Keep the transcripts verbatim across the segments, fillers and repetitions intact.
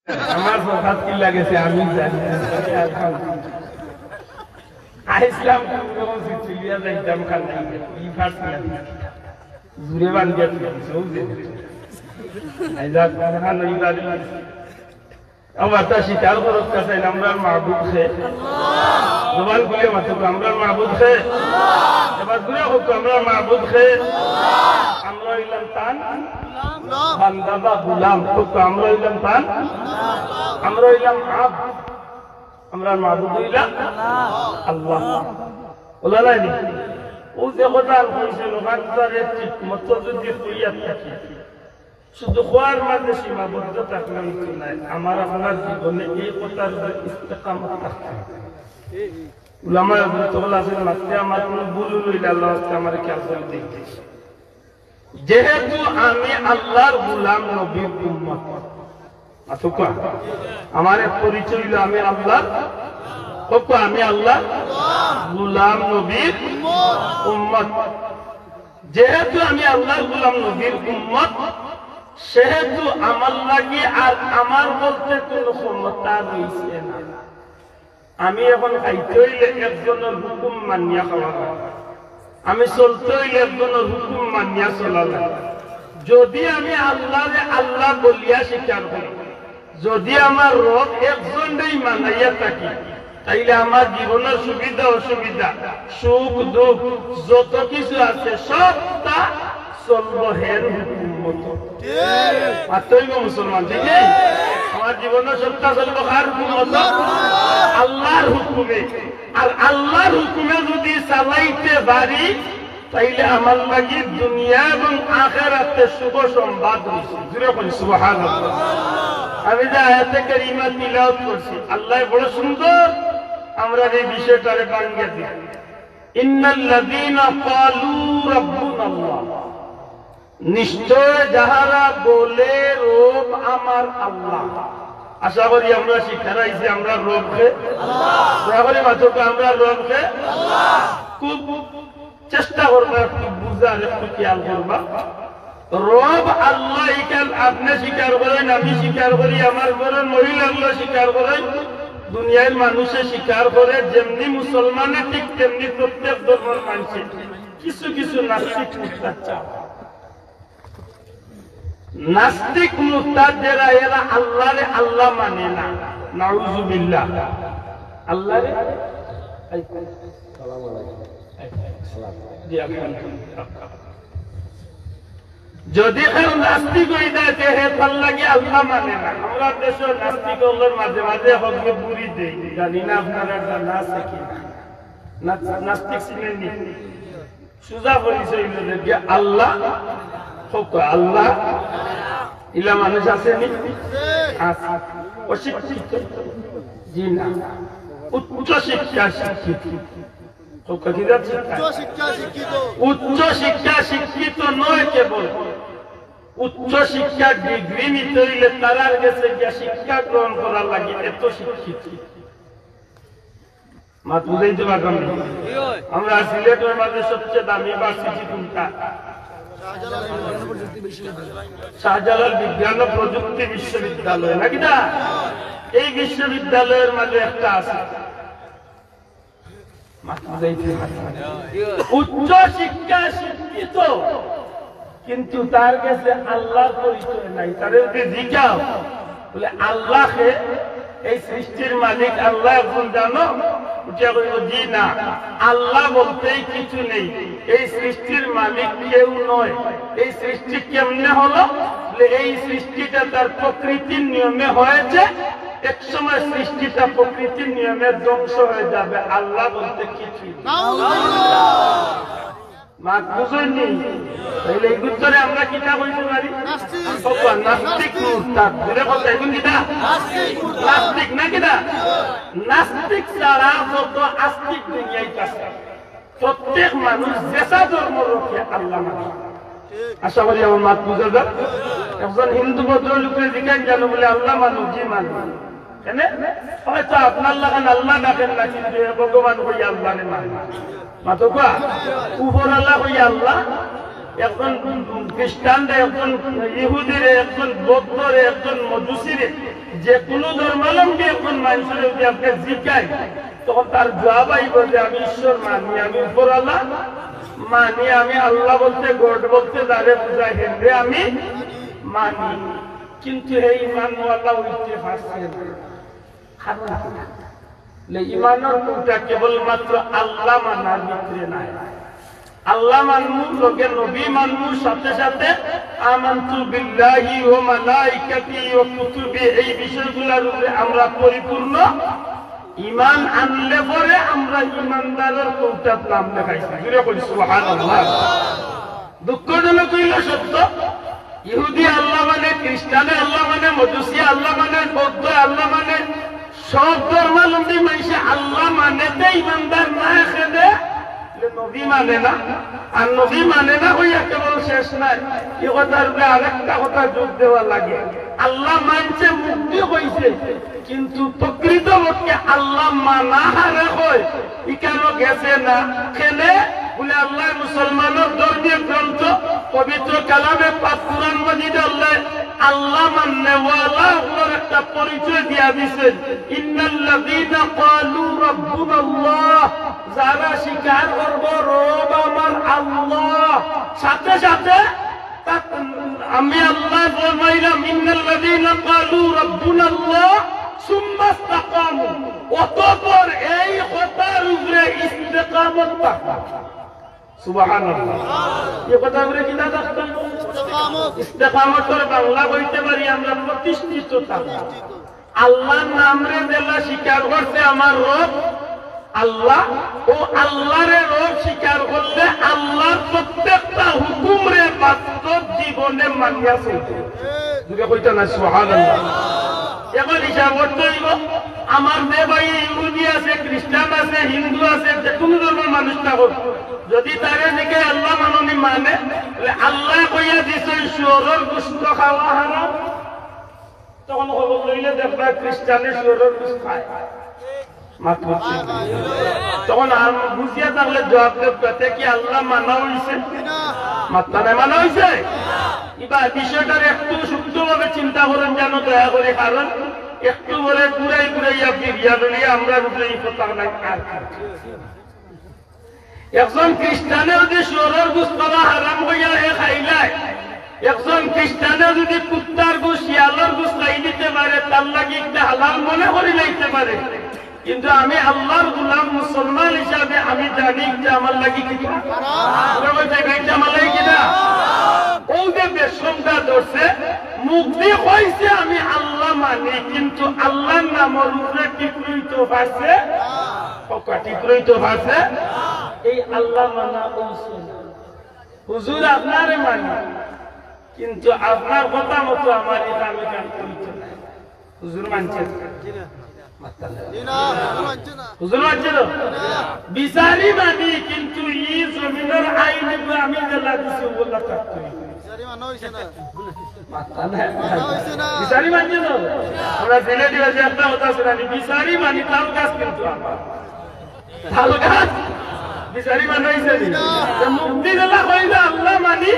আমার সরকার কি লাগেছে আমি জানি না। আইসলাম কোন রকম সিসিলিয়া যাইতাম খান নাই, ই ফার্স্ট ক্লাস। জুরে বান্ধিয়া তুই দিছে, ও যে। আইজা কোন খান ওই বাড়ি। আবার তা স্বীকার করত চাইলে আমরার মাবুদ খে। জবান খুলে মাতুক, আমরার মাবুদ খে। এবার দূরে হোক, আমরার মাবুদ খে। আমরা অইলাম তান বান্দা বা গুলাম। হোক, আমরা অইলাম তান। আমরা অইলাম আব্দ। আমরার মাবুদ অইলা আল্লাহ। ওলা নাই নি? ও যে কথা আর কইছে, লোকান্তরে ঠিক মতো যদি কইয়া থাকি, শুধু খোয়ার মাঝে সীমাবদ্ধ থাকলে হইতো নায়। আমার আপনার জীবনে এই কথার উপরে ইস্তেকামত থাকতে হবে। উলামায়ে হজরত হকল আছেন, মাঝে আমার কোনো ভুল হইলে আল্লাহ আজকে আমার খেয়াল করে দেখতেছে। যেহেতু আমি আল্লাহর গোলাম নবীর উম্মত, আতুকা, আমার এক পরিচয় হইল আমি আল্লাহর, হোক আমি আল্লাহর গোলাম নবীর উম্মত। যেহেতু আমি আল্লাহর গোলাম নবীর উম্মত, সেহেতু আমার লাগি আর আমার বলতে কোনো ক্ষমতা রইছে না। আমি এখন খাইতে হইলে একজনের হুকুম মানিয়া খাওয়া লাগে, আমি চলতে হইলে একজনের হুকুম মানিয়া চলা লাগে। যদি আমি আল্লাহরে আল্লাহ বলিয়া স্বীকার করি, যদি আমার রব একজনরেই মানাইয়া থাকি, তাইলে আমার জীবনের সুবিধা অসুবিধা, সুখ দুঃখ, যত কিছু আছে, সবটা চলবো হের হুকুম মতো। মাতইবো মুসলমান, ঠিক আছে? আমার জীবনের সবটা চলবো কার হুকুম মতো? আল্লাহর হুকুমে। আর আল্লাহর হুকুমে যদি চালাইতে পারি, তাইলে আমার লাগি দুনিয়া এবং আখেরাতে শুভ সংবাদ রইছে। জুরে কই সুবহানাল্লাহ। আমি যে আয়াতে কারিমা তিলাওয়াত করছি, আল্লাহ বড় সুন্দর আমরার এই বিষয়টারে ভাঙ্গিয়া দিলেন। ইন্নাল্লাযীনা ক্বালু রাব্বুনাল্লাহ, নিশ্চয় যাহারা বলে, "রব আমার আল্লাহ।" আশা করি আমরা শিক্ষা আইছি, আমরা রব খে। দয়া করি মাতুক, আমরা রব খে। খুব চেষ্টা করবা, একটু বুঝার, একটু খেয়াল করবা। রব আল্লাহ ইখান আপনে স্বীকার করইন, আমি স্বীকার করি, আমার ঘরর মহিলাগুলো স্বীকার করইন, দুনিয়ার মানুষে স্বীকার করে, যেমনি মুসলমানে ঠিক তেমনি প্রত্যেক ধর্মর মানুষে। কিছু কিছু নাস্তিক মুরতাদ চাও। নাস্তিক মুরতাদ যেরা, এরা আল্লাহরে আল্লাহ মানে না। নাউজুবিল্লাহ। আল্লাহরে, এই, সালাম আলাইকুম। জি, আলহামদুলিল্লাহ। যদি কেউ নাস্তিক হয়ে যায়, যে হে তার লাগি আল্লাহ মানে না। আমরা দেশে নাস্তিক অকলর মাঝে মাঝে হকলে বুড়ি দেই, জানি না আপনারা জানা আছে কি না। নাস-, নাস্তিক চিনেননি? সুজা পরিচয় হইল যে গিয়া আল্লাহ, হোক আল্লাহ, ইলা মানুষ আছেনি? আছে। অশিক্ষিত? জি না। উচ্চ শিক্ষা শিক্ষিত। হোক কি জাত শিক্ষা? উচ্চ শিক্ষা শিক্ষিত। উচ্চ শিক্ষা শিক্ষিত নয় কেবল, উচ্চ শিক্ষা ডিগ্রি নিতে হইলে তারার গেছে গিয়া শিক্ষা গ্রহণ করার লাগি এত শিক্ষিত। মাত বুঝাইতে পারলাম না। আমরা সিলেটের মাঝে সবচেয়ে দামি ভার্সিটি কোনটা? শাহজালাল বিজ্ঞান ও প্রযুক্তি বিশ্ববিদ্যালয়, নাকি না? এই বিশ্ববিদ্যালয়ের মাঝে একটা আছে। মাত বুঝাইতে পারলাম না। উচ্চ শিক্ষা শিক্ষিত, কিন্তু তার গেছে আল্লাহর পরিচয় নাই। তারে যদি জিজ্ঞাও, বলে, "আল্লাহ কে, এই সৃষ্টির মালিক আল্লাহ একজন জানো?" উঠিয়া কইব, "জি না, আল্লাহ বলতেই কিছু নেই, এই সৃষ্টির মালিক কেউ নয়। এই সৃষ্টি কেমনে হলো?" বলে, "এই সৃষ্টিটা তার প্রকৃতির নিয়মে হয়েছে, এক সময় সৃষ্টিটা প্রকৃতির নিয়মে ধ্বংস হয়ে যাবে, আল্লাহ বলতে কিছুই নেই।" মাত বুঝইননি? তাইলে এই উত্তরে আমরা কিতা কইতে পারি? নাস্তিক। বাবা, নাস্তিক মুরতাদ। জোরে কথা, এখন কিতা? নাস্তিক মুরতাদ। নাস্তিক না কিতা? নাস্তিক ছাড়া যত আস্তিক দুনিয়াত আছে, প্রত্যেক মানুষ যেসা ধর্ম রক্ষে আল্লাহ মানে। আশা করি আমার মাত বুঝা যায়। একজন হিন্দু ভদ্রলোকে জিজ্ঞাসা জানো বলে, "আল্লাহ মানু?" "জি মানু।" কেনে? হয়তো আপনার লাখান আল্লাহ ডাকেন না, কিন্তু এ ভগবান কই আল্লাহ রে মানে। মাতো কওয়া? উপরআলা কই আল্লাহ, একজন খ্রিস্টান রে, একজন ইহুদি রে, একজন বৌদ্ধ রে, একজন মজুসি রে, যে কুনু ধর্মাবলম্বী একজন মানষরে যদি আপনে জিকাইন, তখন তার জুয়াব আইবো যে, "আমি ঈশ্বর মানি, আমি উপরআলা মানি, আমি আল্লাহ বলতে, God বলতে যারে বুঝায়, হেনরে আমি মানি।" কিন্তু হে ইমানআলা অইতে পারছে না। কারণ কি? বলে, ইমানর কৌটা কেবলমাত্র আল্লাহ মানার ভিতরে নাই। আল্লাহ মানমু, লগে নবী মানমু, সাথে সাথে আমানতু বিল্লাহি ওয়া মালাইকাতিহি ওয়া কুতুবি, এই বিষয়গুলার উপরে আমরা পরিপূর্ণ ইমান আনলে পরে আমরা ইমানদারর কৌটাত নাম লেখাইছি। জুরে কই সুবহানাল্লাহ। দুঃখজনক অইলো সত্য, ইহুদি আল্লাহ মানে, খ্রিস্টানে আল্লাহ মানে, মজুসি আল্লাহ মানে, বৌদ্ধ আল্লাহ মানে, সব ধর্মাবলম্বী মানষে আল্লাহ মানেতে ইমানদার না, এখানে নবী মানে না। আর নবী মানে না অইয়া কেবল শেষ নায়, ই কথার উপরে আরেকটা কথা যোগ দেওয়া লাগে। আল্লাহ মানছে, মুখদি কইছে, কিন্তু প্রকৃতপক্ষে আল্লাহ মানা হারে কয়, ইখানো গেছে না। কেনে? বলে, আল্লাহ মুসলমানর ধর্মীয় গ্রন্থ, পবিত্র কালামে পাক কুরআন মজিদ আল্লাহ, আল্লাহ মাননেওয়ালা অকলর একটা পরিচয় দিয়া দিছেন, "ইন্নাল্লাযীনা ক্বালু রাব্বুনাল্লাহ", যারা স্বীকার করবো, "রব আমার আল্লাহ", সাথে সাথে তা-, আমি আল্লাহ ফরমাইলাম, "ইন্নাল্লাযীনা ক্বালু রাব্বুনাল্লাহ সুম্মাস্তাকামু", অতঃপর এই কথার উপরে ইস্তেকামত থাকবা। সুবহানাল্লাহ। এই কথার উপরে কিতা থাকবা? ইস্তেকামতর বাংলা কইতে পারি আমরা প্রতিষ্ঠিত থাকবা। আল্লাহর নামরে যেলা স্বীকার করছে আমার রব আল্লাহ, ও আল্লাহরে রব স্বীকার করলে আল্লাহর প্রত্যেকটা হুকুমরে বাস্তব জীবনে মানিয়া চলতে। জুরে কইতা না সুবহানাল্লাহ। এখন হিসাব করতে অইবো, আমার যে ভাই ইহুদি আছে, খ্রিস্টান আছে, হিন্দু আছে, যে কুনু ধর্মর মানুষ থাকউক, যদি তারে জিকাই আল্লাহ মানো নি, মানে, বলে, "আল্লায় কইয়া দিছইন শুয়োরর গোস্ত খাওয়া হারাম।" তখন খবর লইলে দেখবা খ্রিস্টানে শুয়োরর গোস্ত খায়। মাত বুঝছি? তখন আর বুঝিয়া থাকলে জুয়াব দেউক্কা, তে কি আল্লাহ মানা অইছে? মাতরা নায়, মানা অইছে? ইবার বিষয়টার একটু সূক্ষ্মভাবে চিন্তা করইন জানো, দয়া করি, কারণ একটু পরে ঘুরাই ঘুরাইয়া ফিরিয়া লইয়া আমরার উপরে ই কথা নাই আর কি। একজন খ্রিস্টানে যদি শুয়োরর গোস্ত খাওয়া হারাম কইয়া হে খাইলায়, একজন খ্রিস্টানে যদি কুত্তার গোস্ত, শিয়ালর গোস্ত খাই দিতে পারে, তার লাগি ইটা হালাল মনে করি লাইতে পারে, কিন্তু আমি আল্লাহর গোলাম মুসলমান হিসাবে আমি জানি ইটা আমার লাগি কিতা? ওরা বলছে, "ইটা আমার লাগি কিতা?" অউ যে বেশকমটা ধরছে, মুখদি কইছে আমি আল্লাহ মানি, কিন্তু আল্লাহর নামর উপরে টিকরইতো পারছে, কথা টিকরইতো পারছে, এই আল্লাহ মানা অইছে না। হুজুর আপনারে মানি, কিন্তু আপনার কথা মতো আমার ই কাম ইখান অইতো না। হুজুর মানছে না। জি না, হুজুর মানছে না। হুজুর মানছে না? বিচারি মানি, কিন্তু ই জমিনর আইন আমি যেলা দিছি, অলা থাকতো। বিচারি মানা অইছে না। মাতরা নায়। মানা অইছে না। বিচারি মানছে না? আমরা সিলেটি ভাষায় একটা কথা আছে না, বিচারি মানি তাল গাছ কিন্তু আমার। তাল গাছ? বিচারি মানা অইছে নি? তো মুখদি যেলা কইলা আল্লাহ মানি,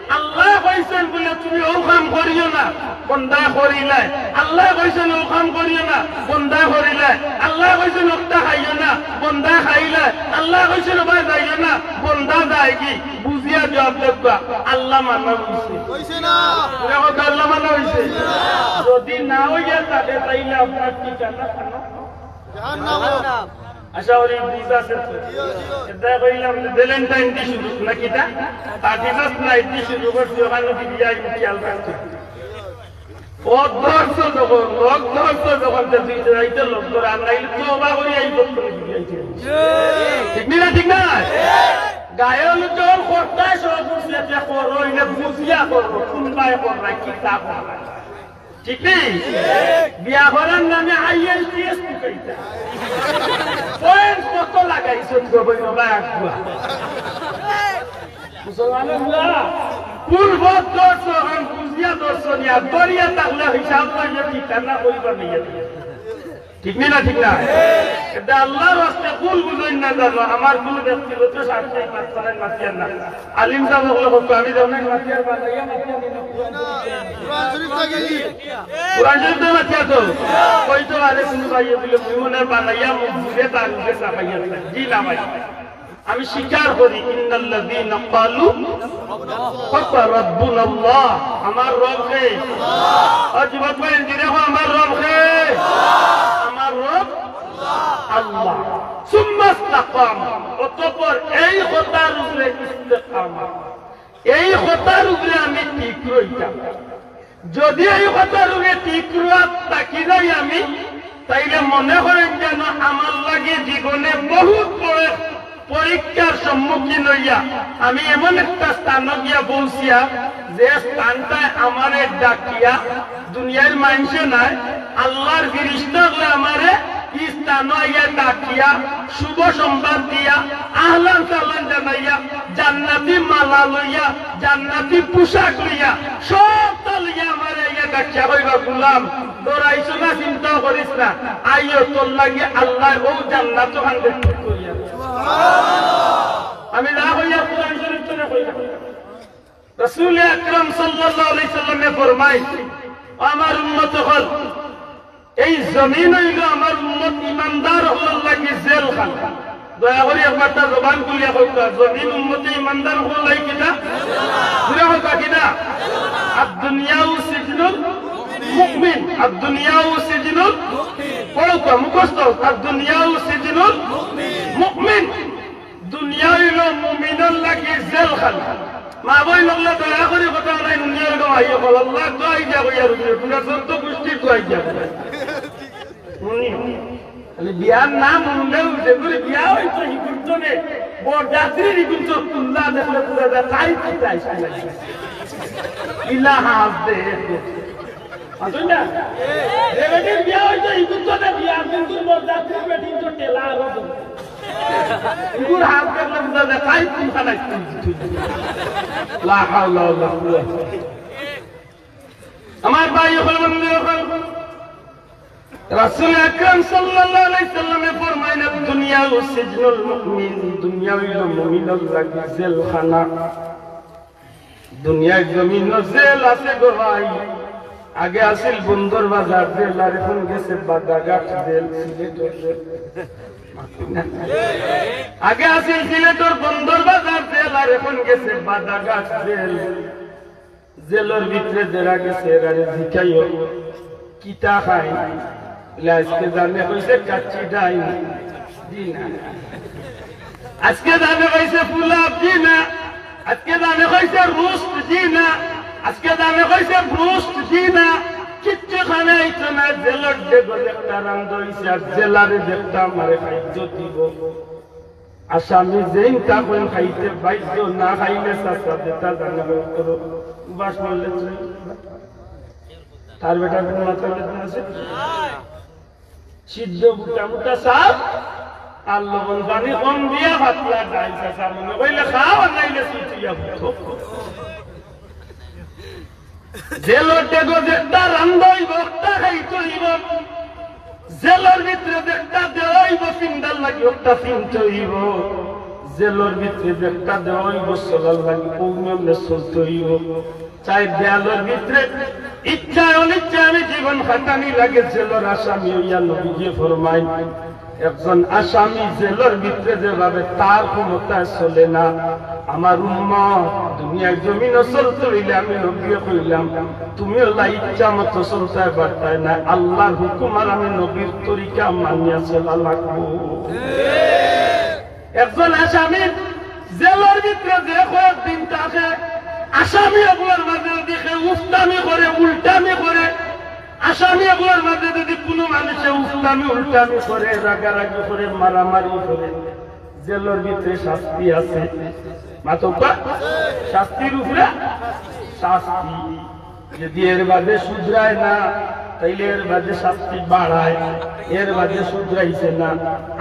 আল্লায় কইছইন বুলে তুমি অউ কাম করিও না, বন্দায় করিলায়। আল্লায় কইছইন অউ কাম করিও না, বন্দায় করিলায়। আল্লায় কইছইন অকটা খাইও না, বন্দায় খাইলায়। আল্লায় কইছইন অবায় যাইও না, বন্দা যায়গি। বুঝিয়া জুয়াব দেউক্কা, আল্লাহ মানা অইছে? অইছে না। ওরা কউক্কা আল্লাহ মানা অইছে? যদি না অইয়া থাকে, তাইলে আপনার ঠিকানা কানো? জাহান্নাম। আশা করি বুঝ আছে তো। জিও, জিও। ইটা কইলাম যে Valentine দি শুরু, না কিতা? Thirty first night দি শুরু করছি, অখানো ফিরিয়া আইমু, খেয়াল রাখতে। পথ ধরছো যখন, লগ ধরছো যখন, তে দুই রাইতে লগ ধর, আর নাইলে তওবা করি আইবো, ফিরিয়া আইতে। ঠিক নি না, ঠিক না? গায়ে হলুদ যখন করতায়, সব বুঝলে যে করো, ইলে বুঝিয়া করো, কুনবায় করো, কিতা করো। ঠিক নি? বিয়া করার নামে আইএলটিএস ঢুকাইতা। পয়েন্ট কত লাগাইছো গো বইন, বাবা, একবার। মুসলমানের বুয়া, পূর্ব দর্শন, বুঝিয়া দর্শন, ইয়া দরিয়া থাকলে হিসাব করিয়া ঠিকানা করিবা নিয়ে। ঠিক নি না, ঠিক না? এটা আল্লাহর ওয়াস্তে ভুল বুঝইন না জানো, আমার কোনো ব্যক্তিগত স্বার্থে এই মাতখান মাতিয়ার না। আলিম সাব অকলে কইতো, আমি যখন মাতিয়ার বানাইয়া মাতিয়ার নি না। কোরআন শরীফ তো মাতিয়া তো। কইতো আরে কোনো ভাই বুলে, মুই মনে বানাইয়া মুখ ঘুরে তার মুখে চাপাইয়া দিলাম। জি না ভাই। আমি স্বীকার করি, ইন্নাল্লাযীনা ক্বালু রাব্বুনাল্লাহ, আমার রব কে? আর যুবক ভাই, জোরে কও, আমার রব কে? আমার রব আল্লাহ। সুম্মাস্তাকামু, অতঃপর এই কথার উপরে ইস্তেকামা, এই কথার উপরে আমি ঠিক রইতাম। যদি এই কথার উপরে ঠিক রইয়া থাকি যাই আমি, তাইলে মনে করেন যেন আমার লাগি জীবনে বহুত বড় পরীক্ষার সম্মুখীন হইয়া আমি এমন একটা স্থানে গিয়া পৌঁছিয়া, যে স্থানটায় আমারে ডাকিয়া দুনিয়ার মানষে নায়, আল্লাহর ফিরিস্তা অকলে আমারে ই স্থানো আইয়া ডাকিয়া, শুভ সংবাদ দিয়া, আহলান সাহলান জানাইয়া, জান্নাতি মালা লইয়া, জান্নাতি পোশাক লইয়া, সবটা লইয়া আমারে আইয়া ডাকিয়া কইবা, "গোলাম, ডরাইছ না, চিন্তাও করিছ না, আইও, তোর লাগি আল্লায় অউ জান্নাত অখান ঠিক করিয়া।" আমি না কইয়া কোরআন শরীফ তনে কইলাম। রাসূল আকরাম সাল্লাল্লাহু আলাইহি সাল্লামে ফরমাইন, "আমার উম্মত অকল, এই জমিন অইলো আমার উম্মত ইমানদার অকলর লাগি জেলখানা।" দয়া করি একবার তা জবান খুলিয়া কউক্কা, জমিন উম্মতে ইমানদার অকলর লাগি কিতা? জোরে কউক্কা কিতা? আদ দুনিয়াউ সিজনুল মুমিন, আদ দুনিয়াউ সিজনুল, পড়উক্কা মুখস্থ, আদ দুনিয়াউ সিজনুল মুমিন। দুনিয়া অইলো মুমিনর লাগি জেলখানা। মা বইন অকলে দয়া করি কথা নাই, দুনিয়ার গো আইও বল, আল্লাহ দোয়াই দিয়া কইয়া রুবিও, তোমরা যত গোষ্ঠীর দোয়াই দিয়া কইয়া। হুনি, খালি বিয়ার নাম হুনলেউ যে করে বিয়া অইতো হিগুন্তনে, বরযাত্রীর হিগুন্ত কুল্লা দেখলে বুঝা যায়, তাই কি চাইছে না? ইলা হাত দে, আসুন না? যে বেটির বিয়া অইতো হিগুন্তনে বিয়া, কিন্তু বরযাত্রীর বেটিন তো টেলা আরো দূর। ইগুর হাত দেখলে বুঝা যায়, তাই কোনখানে তুই, তুই। লা হাওলা ওয়ালা কুওয়াতা। আমার ভাই অকল, বন্ধু অকল, রাসূল আকরাম সাল্লাল্লাহু আলাইহি সাল্লামে ফরমাইন, "দুনিয়া সিজনুল মুমিন", দুনিয়া অইলো মুমিনর লাগি জেলখানা। দুনিয়ার জমিনো জেল আছে গো ভাই। আগে আছিল বন্দর বাজার জেল, আর এখন গেছে বাদাঘাট জেল, সিলেটর জেল। আগে আছিল সিলেটর বন্দর বাজার জেল, আর এখন গেছে বাদাঘাট জেল। জেলর ভিতরে যেরা গেছে, এরারে জিকাইও, "কিতা খাই?" বলে, "আজকে জানে কইছে কাচ্চি ডাইল।" জি না। আজকে জানে কইছে পোলাও, জি না। আজকে জানে কইছে রোস্ট, জি না। আজকে জানে কইছে ব্রোস্ট, জি না। কিচ্ছু খানা অইতো না, জেলর ডেগো একটা রান্ধা অইছে, আর জেলারে একটা আমারে খাইতে দিব। আসামি যেইন তা কইন খাইতে বাধ্য, না খাইলে চাচা যেতা জানে কইন করো। উবাস মরলে তুই। তার বেটার কোনো মাথা ব্যথা আছে? সিদ্ধ বুটা বুটা চাউল, আর লবণ পানি কম দিয়া পাতলা ডাইল চাচা মনে কইলে খাও, আর নাইলে সুতিয়া বুঝো। জেলর ডেগো যেটা রান্ধা অইবো, ওটা খাইতে অইবো। জেলর ভিতরে যেটা দেওয়া অইবো, পিন্দার লাগি ওটা পিনতে অইবো। জেলর ভিতরে যেটা দেওয়া অইবো, চলার লাগি, অউ নিয়মে চলতে অইবো। চাই দেয়ালর ভিতরে ইচ্ছায় অনিচ্ছায় আমি জীবন কাটানি লাগে, জেলর আসামি অইয়া নবীজি ফরমাইন, একজন আসামি জেলর ভিতরে যেভাবে তার ক্ষমতায় চলে না, আমার উম্মত দুনিয়ার জমিনো চলতে অইলে আমি নবীয়ে কইলাম, তুমি অলা ইচ্ছা মতো চলতায় পারতায় না, আল্লাহর হুকুম আর আমি নবীর তরিকা মানিয়া চলা লাগবো। একজন আসামি জেলর ভিতরে যে কয়েকদিন থাকে, আসামি অকলর মাঝে যদি কেউ উফতামি করে, উল্টামি করে, আসামি অকলর মাঝে যদি কোনো মানুষে উফতামি উল্টামি করে, রাগারাগি করে, মারামারি করে, জেলর ভিতরে শাস্তি আছে। মাতউক্কা, শাস্তির উপরে শাস্তি। যদি এর বাদে শুধরায় না, তাইলে এর বাদে শাস্তি বাড়ায়। এর বাদে শুধরাইছে না,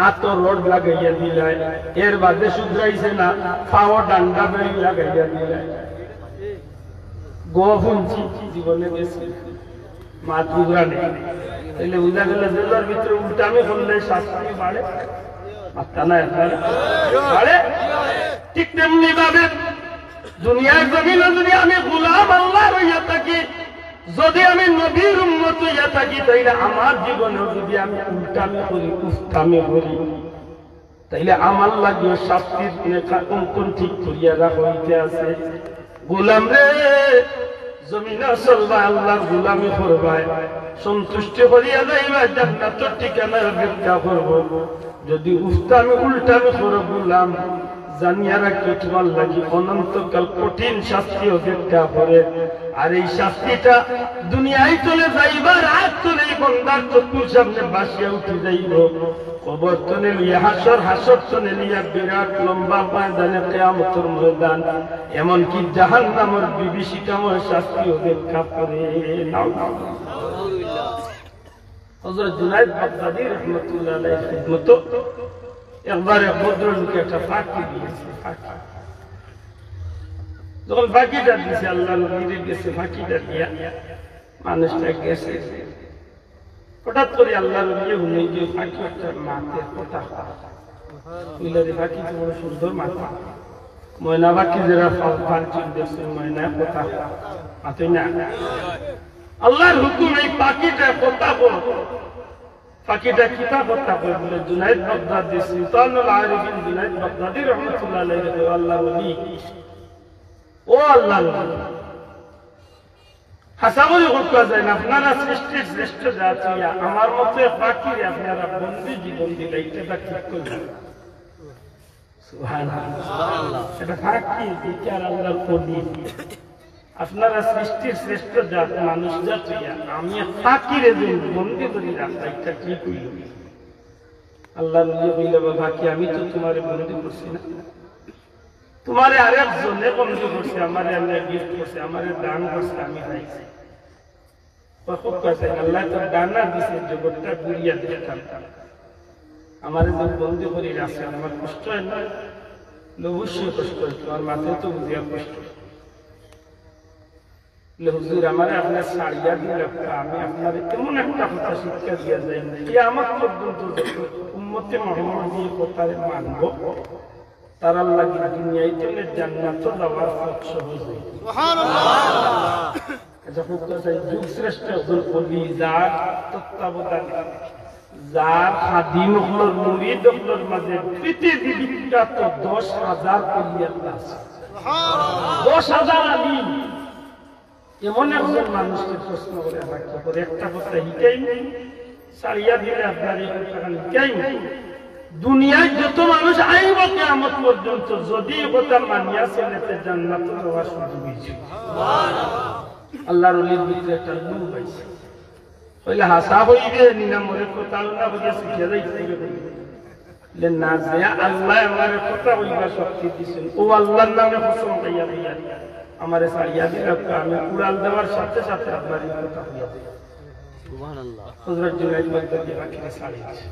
আতো রড লাগাইয়া দিলায়। এর বাদে শুধরাইছে না, পাও ডান্ডা বেড়ি লাগাইয়া দিলায়। গো হুনছি, জীবনে গেছে। মাত বুঝরা নি? তাইলে বুঝা গেল, জেলর ভিতরে উল্টামি করলে শাস্তি বাড়ে, মাত্তা না একবারে বাড়ে। ঠিক তেমনি ভাবে দুনিয়ার জমিনে যদি আমি গোলাম আল্লাহর হইয়া থাকি, যদি আমি নবীর উম্মত হইয়া থাকি, তাইলে আমার জীবনে যদি আমি উল্টামি করি, উস্তামি করি, তাইলে আমার লাগিও শাস্তির রেখা অঙ্কন ঠিক করিয়া রাখা হইতে আছে। গোলাম রে, জমিনে চলবায়, আল্লাহর গোলামি করবায়, সন্তুষ্টি করিয়া যাইবায়, জান্নাতর ঠিকানা অপেক্ষা করবো। যদি উস্তামি উল্টামি করো গোলাম, জানিয়া রাখিও, তোমার লাগি অনন্তকাল কঠিন শাস্তি অপেক্ষা করে। আর এই শাস্তিটা দুনিয়ার তনে যাইবার আগ তনে এই বন্দার চক্ষুর সামনে ভাসিয়া উঠি যাইবো। কবর তনে লইয়া হাশর, হাশর তনে লইয়া বিরাট লম্বা ময়দানে কিয়ামতর ময়দান, এমনকি জাহান্নামর বিভীষিকাময় শাস্তি অপেক্ষা করে। নাউজুবিল্লাহ। হযরত জুনায়েদ বাগদাদী রহমতুল্লাহ আলাইহির খিদমতো একবার এক ভদ্রলোকে একটা ফাঁকি দিয়েছে, ফাঁকি। যখন ফাঁকিটা দিছে, আল্লাহর নবীরে গেছে ফাঁকিটা দিয়া, মানুষটা গেছে। হঠাৎ করি আল্লাহর নবীয়ে হুনে যে ফাঁকি একটা মাতে কথা কয়। কইলা, "রে ফাঁকি তো বড় সুন্দর মাতে।" ময়না ফাঁকি যেরা ফাল-, ফাল চিন দেখছে, ময়না কথা মাতে না। আল্লাহর হুকুম, এই ফাঁকিটা কথা কয়। ফাঁকিটা কিতা কথা কয় বলে, জুনায়েদ বাগদাদী, সুলতানুল আরিফিন জুনায়েদ বাগদাদী রহমতুল্লাহ আলাইহি কয়, "আল্লাহর ওলি, ও আল্লাহর ওলি, হাছা করি কওয়া যায় না, আপনারা সৃষ্টির শ্রেষ্ঠ জাত অইয়া আমার মতো এক ফাঁকিরে আপনারা বন্দি জীবন দিলা, ইটা ঠিক করলা?" সুবহানাল্লাহ। এটা ফাঁকি, বিচার আল্লাহর কবি। আপনারা সৃষ্টির শ্রেষ্ঠ জাত, মানুষ জাত অইয়া আমি এক ফাঁকিরে যে বন্দি করি রাখলা, ইটা কি কইল? আল্লাহর নবী কইলা, "বাবা, কি আমি তো তোমারে বন্দি করছি না, তোমারে আরেক জনে বন্দি করছে, আমারে আল্লাহ গিফট করছে, আমারে দান করছে, আমি পাইছি।" বা খুব কথা, আল্লাহ তো ডানা দিছে, জগৎটা ঘুরিয়া দেখতাম। আমারে যে বন্দি করি রাখছে, আমার কষ্ট হয় না? বলে, "অবশ্যই কষ্ট হয়, তোমার মাথায় তো বুঝিয়া কষ্ট হয়।" বলে, "হুজুর, আমারে আপনি ছাড়িয়া দিলে, আমি আপনারে এমন একটা কথা শিক্ষা দিয়া যাই, কিয়ামত পর্যন্ত যত উম্মতে মুহাম্মদী কথারে মানবো, তারার লাগি দুনিয়ার তনে জান্নাতো যাওয়ার পথ সহজ অইবো।" সুবহানাল্লাহ। আচ্ছা, খুব কথা, যুগ শ্রেষ্ঠ একজন কবি, যার তত্ত্বাবধানে, যার খাদিম অকলর, মুরিদ অকলর মাঝে পৃথিবী বিখ্যাত দশ হাজার কবি আল্লাহ আছে। সুবহানাল্লাহ। দশ হাজার আলিম। এমন একজন মানুষরে প্রশ্ন করে, আমারে কি করে একটা কথা হিকাইন, ছাড়িয়া দিলে আপনারে এই কথা হিকাইন। দুনিয়ার যত মানুষ আইবো কিয়ামত পর্যন্ত, যদি এই কথা মানিয়া চলে, তে জান্নাতো যাওয়ার সুযোগ অইছে। আল্লাহর ওলির ভিতরে একটা লোভ আছে। কইলে, "হাছা কইবে নি না, মোরে কথাও না বুঝিয়া শিখিয়া যাইতে হবে।" বলে, "না, যে আল্লায় আমারে কথা কইবার শক্তি দিছইন, অউ আল্লাহর নামে কসম খাইয়া কইয়ার, আমারে ছাড়িয়া দিলে আমি উড়াল দেওয়ার সাথে সাথে আপনারে এই কথা কইয়া দিমু।" সুবহানাল্লাহ। হযরত জুনাইদ বাগদাদী ফাঁকিরে ছাড়ি দিছে।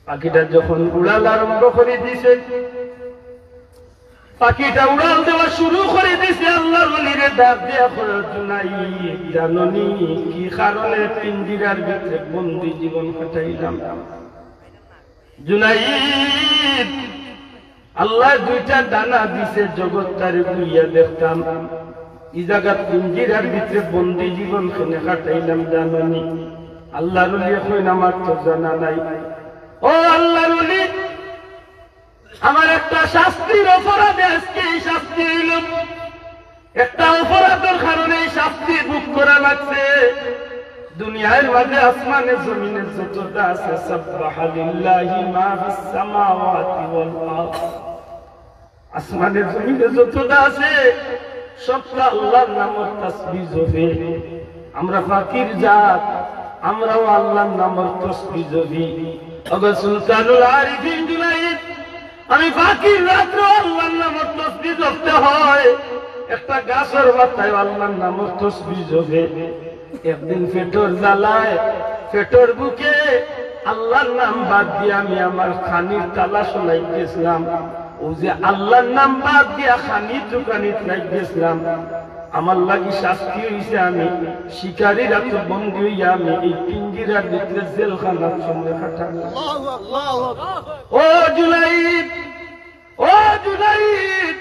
ফাঁকিটা যখন উড়াল আরম্ভ করি দিছে, ফাঁকিটা উড়াল দেওয়া শুরু করি দিছে, আল্লাহর ওলিরে ডাক দিয়া কয়, "জুনাইদ, জানো নি কি কারণে পিঞ্জিরার ভিতরে বন্দি জীবন কাটাইলাম?" জুনাইদ, আল্লায় দুইটা ডানা দিছে, জগৎটারে ঘুরিয়া দেখতাম। ই জাগাত পিঞ্জিরার ভিতরে বন্দি জীবন কেনে কাটাইলাম জানো নি? আল্লাহর ওলিয়ে কইন, "আমার তো জানা নাই।" ও আল্লাহর ওলি, আমার একটা শাস্তির অপরাধে আজকে এই শাস্তি অইল। একটা অপরাধর কারণে এই শাস্তি ভোগ করা লাগছে। দুনিয়ার মাঝে আসমানে জমিনে যততা আছে, সাব্বাহা লিল্লাহি মা ফিস সামাওয়াতি ওয়াল আরদ। আসমানে জমিনে যততা আছে, সবটা আল্লাহর নামর তাসবিহ জপে। আমরা ফাঁকির জাত, আমরাও আল্লাহর নামর তাসবিহ জপি। ওগো সুলতানুল আরিফিন জুনাইদ, আমি ফাঁকির রাত্রেও আল্লাহর নামর তাসবিহ জপতে হয়। একটা গাছর পাতায় আল্লাহর নামর তাসবিহ জপে। একদিন পেটর জ্বালায়, পেটর ভুকে আল্লাহর নাম বাদ দিয়া আমি আমার খানির তালা সলাই গেছিলাম। অউ যে আল্লাহর নাম বাদ দিয়া খানি তুকানিত নাই গেছিলাম, আমার লাগি শাস্তি অইছে, আমি শিকারীর আতো বন্দী অইয়া আমি এই পিঞ্জিরার ভিতরে জেলখানার সময় কাটাই। ও জুনাইদ, ও জুনাইদ,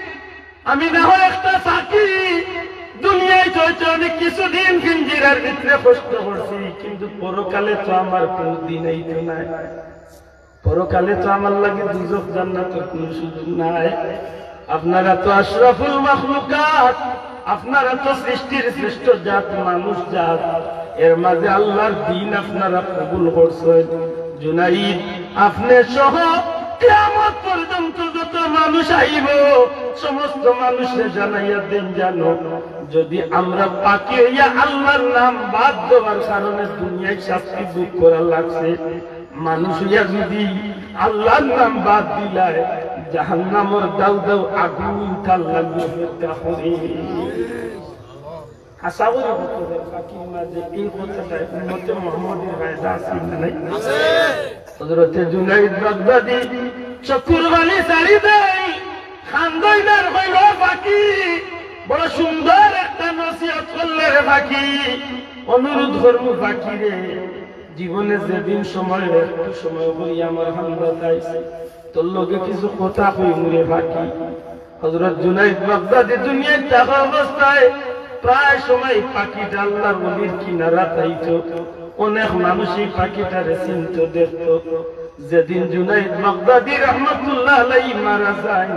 আমি না হয় একটা পাখি, দুনিয়াত হয়তো আমি কিছুদিন পিঞ্জিরার ভিতরে কষ্ট করছি, কিন্তু পরকালে তো আমার কোনো দিন আইতো নায়। পরকালে তো আমার লাগি দুজখ জান্নাতর কোনো সুযোগ নাই। আপনারা তো আশরাফুল মাখলুকাত, আপনারা তো সৃষ্টির শ্রেষ্ঠ জাত, মানুষ জাত। এর মাঝে আল্লাহর দিন আপনারা কবুল করছেন। জুনাইদ, আপনি সহ কিয়ামত পর্যন্ত যত মানুষ আইব, সমস্ত মানুষরে জানাইয়া দিন জানো, যদি আমরা পাখি হইয়া আল্লাহর নাম বাদ দেওয়ার কারণে দুনিয়ায় শাস্তি ভোগ করা লাগছে, মানুষ হইয়া যদি আল্লাহর নাম বাদ দিলায়, জাহান্নামর দাউ দাউ আগুন তার লাগি অপেক্ষা করে। আশা করি বুঝতে পারছি, পাখির মাঝে এই কথাটা উম্মতে মুহাম্মদীর ফায়দা আছে না নাই? হযরতে জুনাইদ বাগদাদি চকুর পানি ছাড়ি দেয়, কান্দইন আর কইল, "পাখি, বড় সুন্দর একটা নসিহত করলে রে পাখি, অনুরোধ করমু পাখি রে, জীবনে যেদিন সময় হয়, একটু সময় করি আমার কান্দাত আইস, তোর লগে কিছু কথা কইমু রে পাখি।" হযরত জুনাইদ বাগদাদি দুনিয়াত থাকা অবস্থায় প্রায় সময় পাখিটা আল্লাহর ওলির কিনারাত আইতো। অনেক মানুষ এই পাখিটারে চিনতো, দেখতো। যেদিন জুনাইদ বাগদাদি রহমতুল্লাহ আলাইহি মারা যায়,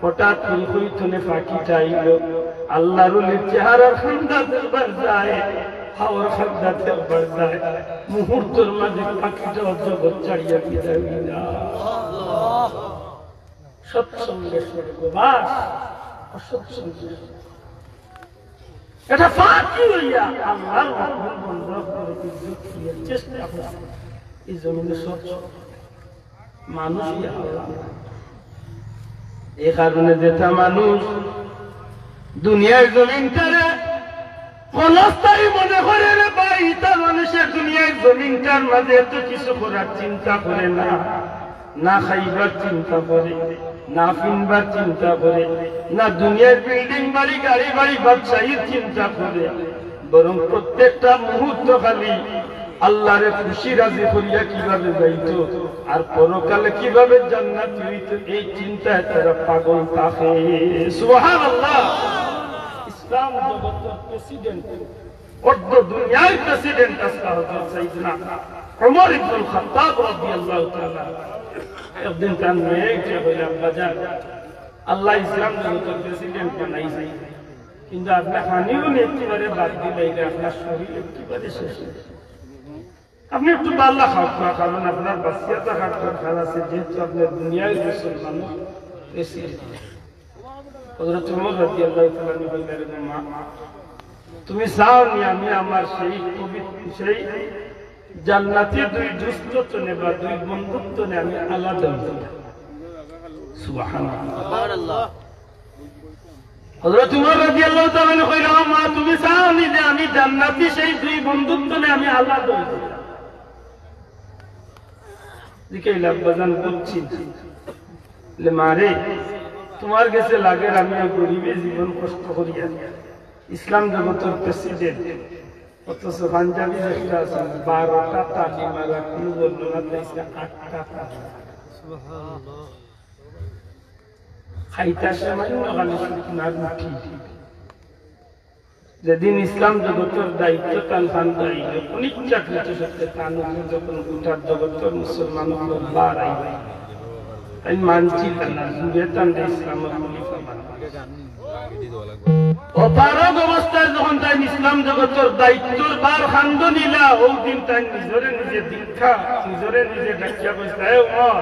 হঠাৎ করি কই থনে পাখিটা আইলো। আল্লাহর ওলির চেহারার কান্দাত একবার যায়, হাওর কান্দাত একবার যায়। মুহূর্তর মাঝে পাখিটা জগৎ ছাড়িয়া বিদায় হইল। সৎসঙ্গে স্বর্গবাস, অসৎসঙ্গে। এটা পাখি হইয়া আল্লাহর মাহবুব বন্ধ করে বিদ্যুৎ করিয়া চেষ্টা করে এই জমিনে সৎসঙ্গ। মানুষ হইয়া আল্লাহ। এই কারণে যেটা মানুষ দুনিয়ার জমিনটারে ক্ষণস্থায়ী মনে করে রে ভাই, ইটা মানুষের দুনিয়ার জমিনটার মাঝে এত কিছু করার চিন্তা করে না, না খাইবার চিন্তা করে, না ফিনবার চিন্তা করে, না দুনিয়ার বিল্ডিং বাড়ি, গাড়ি বাড়ি, বাদশাহীর চিন্তা করে, বরং প্রত্যেকটা মুহূর্ত খালি আল্লাহরে খুশি রাজি করিয়া কিভাবে যাইতো আর পরকালে কিভাবে জান্নাতি হইতো, এই চিন্তায় তারা পাগল থাকে। সুবহানাল্লাহ। ইসলাম জগতের প্রেসিডেন্ট, অর্ধ দুনিয়ার প্রেসিডেন্ট আজকে হযরত সাইয়েদনা ওমর ইবনুল খাত্তাব রাদিয়াল্লাহু তাআলা আনহু। একদিন তার মেয়ে উঠে কইল, "আব্বাজান, আল্লাহ ইসলাম জগতের প্রেসিডেন্ট বানাইছে, কিন্তু আপনি খানিও একেবারে বাদ দিলে, এটা আপনার শরীর একেবারে শেষ হয়ে যাবে। আপনি একটু বালা খাওয়া, কারণ আপনার বাঁচিয়া থাকার দরকার আছে, যেহেতু আপনি দুনিয়ার মুসলমান প্রেসিডেন্ট।" হযরত ওমর রাদিয়াল্লাহু তাআলা আনহু বললেন, "মা, তুমি চাও নি আমি আমার সেই পবিত্র, সেই জান্নাতি দুই দোস্ত তনে বা দুই বন্ধুর তনে আমি আলাদা হই যাই?" সুবহানাল্লাহ। সুবহানাল্লাহ। হযরত ওমর রাদিয়াল্লাহু তাআলা আনহু কইল, "মা, তুমি চাও নি যে আমি জান্নাতি সেই দুই বন্ধুর তনে আমি আলাদা হই যাই?" জিকাইল, "আব্বাজান, বুঝছি না।" বলে, "মারে, তোমার গেছে লাগের আমি ওই গরিবে জীবন কষ্ট করিয়া ইসলাম জগতের প্রেসিডেন্ট, অথচ পাঞ্জাবি যেটা আছে, বারোটা তালি মারা, কোনো বর্ণনা পাইছে আটটা তালি। খাইতা সামান্য খালি শুকনা রুটি।" যেদিন ইসলাম জগতের দায়িত্ব তান কান্দো আইল, অনিচ্ছাকৃত সত্ত্বে তান উপরে যখন গোটা জগতের মুসলমান অকল বার আইল, তাইন মানছিল না, জুরে তানরে ইসলামের খলিফা বানাইল। অপারগ অবস্থায় যখন তাইন ইসলাম জগতের দায়িত্বর বার কান্দো নিলা, ওই দিন তাইন নিজরে নিজে দীক্ষা, নিজরে নিজে ডাকিয়া কইছে, "এ ওমর,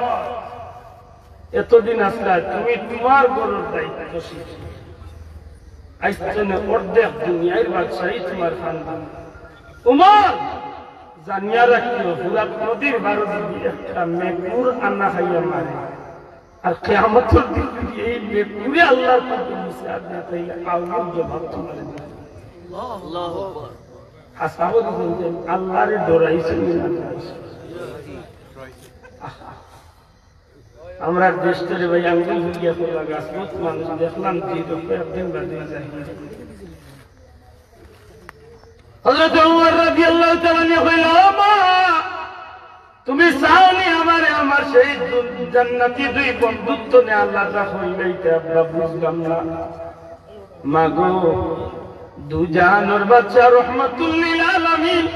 এতদিন আছলায় তুমি তোমার ঘরর দায়িত্বশীল, আইজ তনে অর্ধেক দুনিয়ার বাদশাহী তোমার কান্দো।" উমর, জানিয়া রাখিও, ফুরাত নদীর পারো যদি একটা মেকুর আনা খাইয়া মারে, আর কিয়ামতের দিন যদি এই মেকুরে আল্লাহর কাছে বিচার দেয়, তাইলে আগুন জবাব তোমার দিবে। আল্লাহু আকবার। আশা করি বলতেন, আল্লাহরে ডরাইছেন না ডরাইছেন? আমরা দেশ তরে ভাই আঙ্গুল ফুলিয়া খোলা গাছ, বহুত মানুষ দেখলাম যে রূপে একদিন বাদে যায়। হযরত ওমর রাদিয়াল্লাহু তাআলা আনহু কইলা, "ও মা, তুমি চাও নি আমারে আমার সেই দু-, জান্নাতি দুই বন্ধুর তনে আলাদা করিলাইতে?" "আব্বা, বুঝলাম না।" মাগো, দুজাহানর বাদশা রহমাতুল লিল আলামিন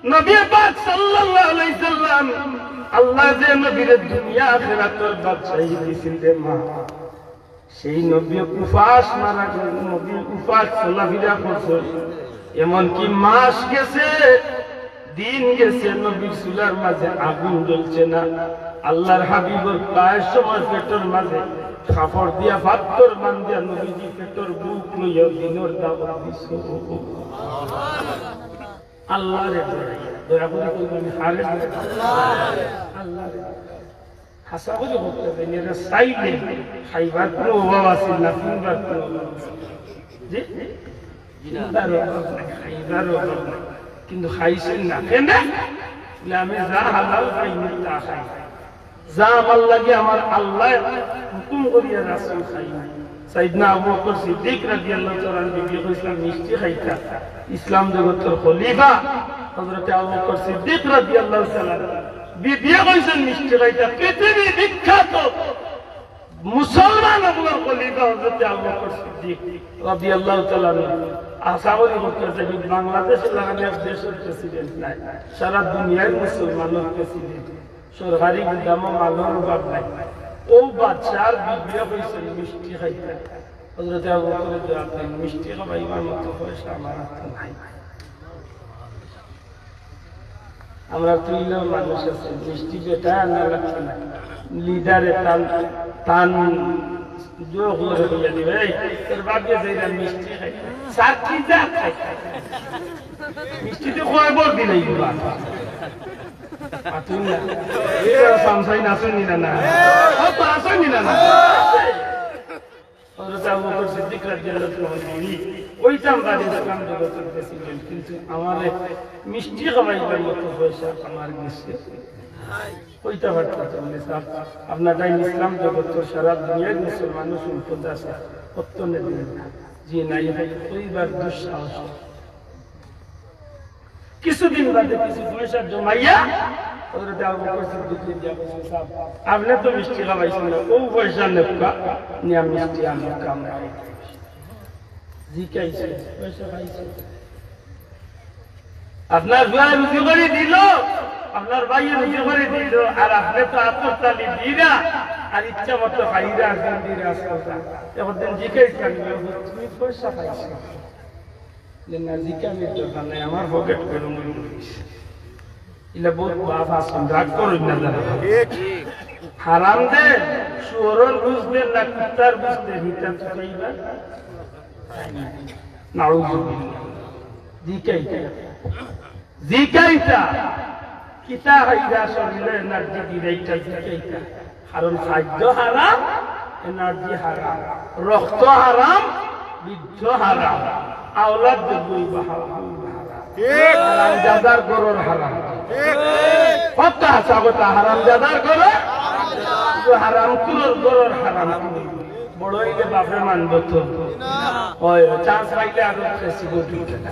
নবী পাক সাল্লাল্লাহু আলাইহি সাল্লাম, আল্লায় যে নবীরে দুনিয়া আখিরাতর বাদশাহী দিছইন রে মা, সেই নবী উপাস মারা গেছইন, নবী উপাস চলাফিরা করছইন, এমনকি মাস গেছে, দিন গেছে, নবীর চুলার মাঝে আগুন জ্বলছে না। আল্লাহর হাবিবর প্রায় সময় পেটর মাঝে কাপড় দিয়া পাত্তর বান্ধিয়া নবীজি পেটর ভুক লইয়া দিনর দাওয়াত দিছে। আল্লাহরে দয়া করি কইবেন, হারে আল্লাহরে। হাছা করি কইতে চাই, এরা চাইলে খাইবার কুনু অভাব আছিল না, পিনবার কুনু অভাব আছিল। জি? পিনবার অভাব নাই, খাইবার অভাব নাই। কিন্তু খাইছইন না। কেনে? বলে, "আমি যা হালাল পাইমু, তা খাই। যা আমার লাগি আমার আল্লায় হুকুম করিয়া রাসূল খাই।" সাইয়েদনা আবু বকর সিদ্দিক রাদিয়াল্লাহু তাআলা আনহু বিবিয়ে কইছলা মিষ্টি খাইতা। ইসলাম জগতর খলিফা হযরতে আবু বকর সিদ্দিক রাদিয়াল্লাহু তাআলা আনহু বিবিয়ে কইছইন মিষ্টি খাইতা। পৃথিবী বিখ্যাত মুসলমান অকলর খলিফা হযরতে আবু বকর সিদ্দিক রাদিয়াল্লাহু তাআলা আনহু। আশা করি করতে চাই বাংলাদেশর লাখান এক দেশর প্রেসিডেন্ট নাই, সারা দুনিয়ার মুসলমানর প্রেসিডেন্ট। সরকারি গুদামো মালর অভাব নাই। অউ বাদশার বিবিয়ে কইছইন মিষ্টি খাইতা। হযরতে আবু বকরে জবাব দেইন, "মিষ্টি খাওয়াইবার মতো পয়সা আমার আতো নাই।" আমরা তো ইলা মানুষ আছে, মিষ্টি বেটা আনা লাগতো না। লিডারে তান, তান জোর করে কইয়া দিবে, "এই, তোর বাপে যাইরা মিষ্টি খাই।" স্যার, কি জাত খাই? মিষ্টিতে কয় বর দিলে এই বাপ? মাতুন না। এই সামসাই নাচুন নি না না। ও তো আসুন নি না না। হযরত আবু বকর সিদ্দিক রাদিয়াল্লাহু তাআলা আনহু, ওইটা আমরা ইসলাম জগতের প্রেসিডেন্ট, কিন্তু আমারে মিষ্টি খাওয়াইবার মতো পয়সা আমার গেছে। কইতা পারতা তো বলে, "স্যার, আপনার টাইম ইসলাম জগত তো সারা দুনিয়ার মুসলমান সম্পদ আছে, কত নেবেন না?" জি নাই, কইবার দুঃসাহস। কিছুদিন বাদে কিছু পয়সা জমাইয়া হযরত আবু বকর সিদ্দিকরে দিয়া কইছে, "সাব, আপনে তো মিষ্টি খাওয়াইছইন না, অউ পয়সা নেউক্কা, নিয়া মিষ্টি আনউক্কা আমরা খাইতাম।" জিকাইছে, "পয়সা পাইছো? আপনার পুয়ায় রুজি করি দিলো, আপনার ভাইয়ে রুজি করি দিলো, আর আপনে তো আতর তালি দিরা, আর ইচ্ছা মতো খাইরা, আর দিন দিরা, আসলতা।" একদিন জিকাইছে, "তুমি পয়সা পাইছো?" যে না, জিকানির দরকার নাই, আমার পকেট গরম অই গেছে। ইলা বউত বাপ আছইন, রাগ করইন না যারা। হারাম দে, শুয়োরর গুস্ত দে না কুত্তার গুস্ত দে, ইটা তো খাইবা। নাউজুবিল্লাহ। জিকাইতা। জিকাইতা। কিতা খাইতা শরীরে এনার্জি দিবা, ইটা জিকাইতা। কারণ খাদ্য হারাম, এনার্জি হারাম, রক্ত হারাম, বৃদ্ধ হারাম, আওলাদ দুই বাহাল হারাম। ঠিক। হারামজাদার ঘরর হারাম। ঠিক। কথা হাছা কথা, হারামজাদার ঘরর, হারাম কুরর ঘরর হারাম। বড় অইলে বাপে মানবো তো। অয়, চান্স পাইলে আরো বেশি গো দুইটা।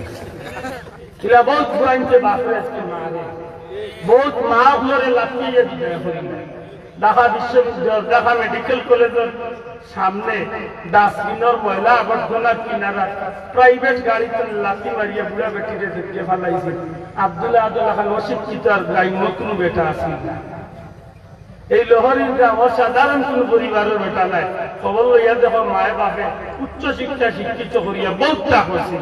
ইলা বউত ফুয়াইন্তে বাপরে আজকে মারে। বউত মা অকলরে লাথি দিয়া বিদায় করি। ঢাকা বিশ্ববিদ্যালয়, ঢাকা মেডিকেল কলেজর সামনে ডাস্টবিনর ময়লা আবর্জনার কিনারা প্রাইভেট গাড়িত লাথি মারিয়া বুড়া বেটিরে দেখিয়া ফালাইছে। আব্দুল আদল খান অশিক্ষিত আর গ্রাম্য কুনু বেটা আছিল না। এই লোহরির গ্রামর সাধারণ কুনু পরিবারর বেটা নায়। খবর লইয়া দেখো, মায়ে বাপে উচ্চ শিক্ষা শিক্ষিত করিয়া বউততা করছিল,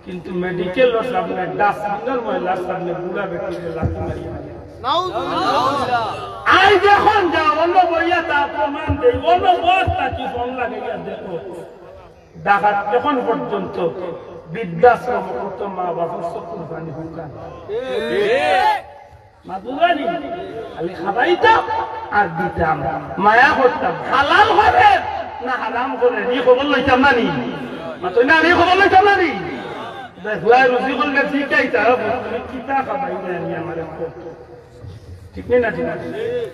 কিন্তু মেডিকেলর সামনে, ডাস্টবিনর ময়লার সামনে বুড়া বেটিরে লাথি মারিয়া। নাউজুবিল্লাহ। আইজ অখন যা অনো বইয়া তা প্রমাণ দেই, অনো বস তা কি ফোন লাগাইয়া দেখো। ঢাকাত এখন পর্যন্ত বৃদ্ধাশ্রম কত মা বাপর চকুর পানি হুকান। মাতুন না নি? খালি খাবাইতাম আর দিতাম, মায়া করতাম। হালাল করে না হারাম করে, ই খবর লইতাম না নি? মাতুন না, ই খবর লইতাম না নি? দেখ, ফুয়ায় রুজি করলে জিকাইতা, "তুমি কিতা খাবাইলে আনি আমারে কও।" ঠিক নি না? ঠিক না?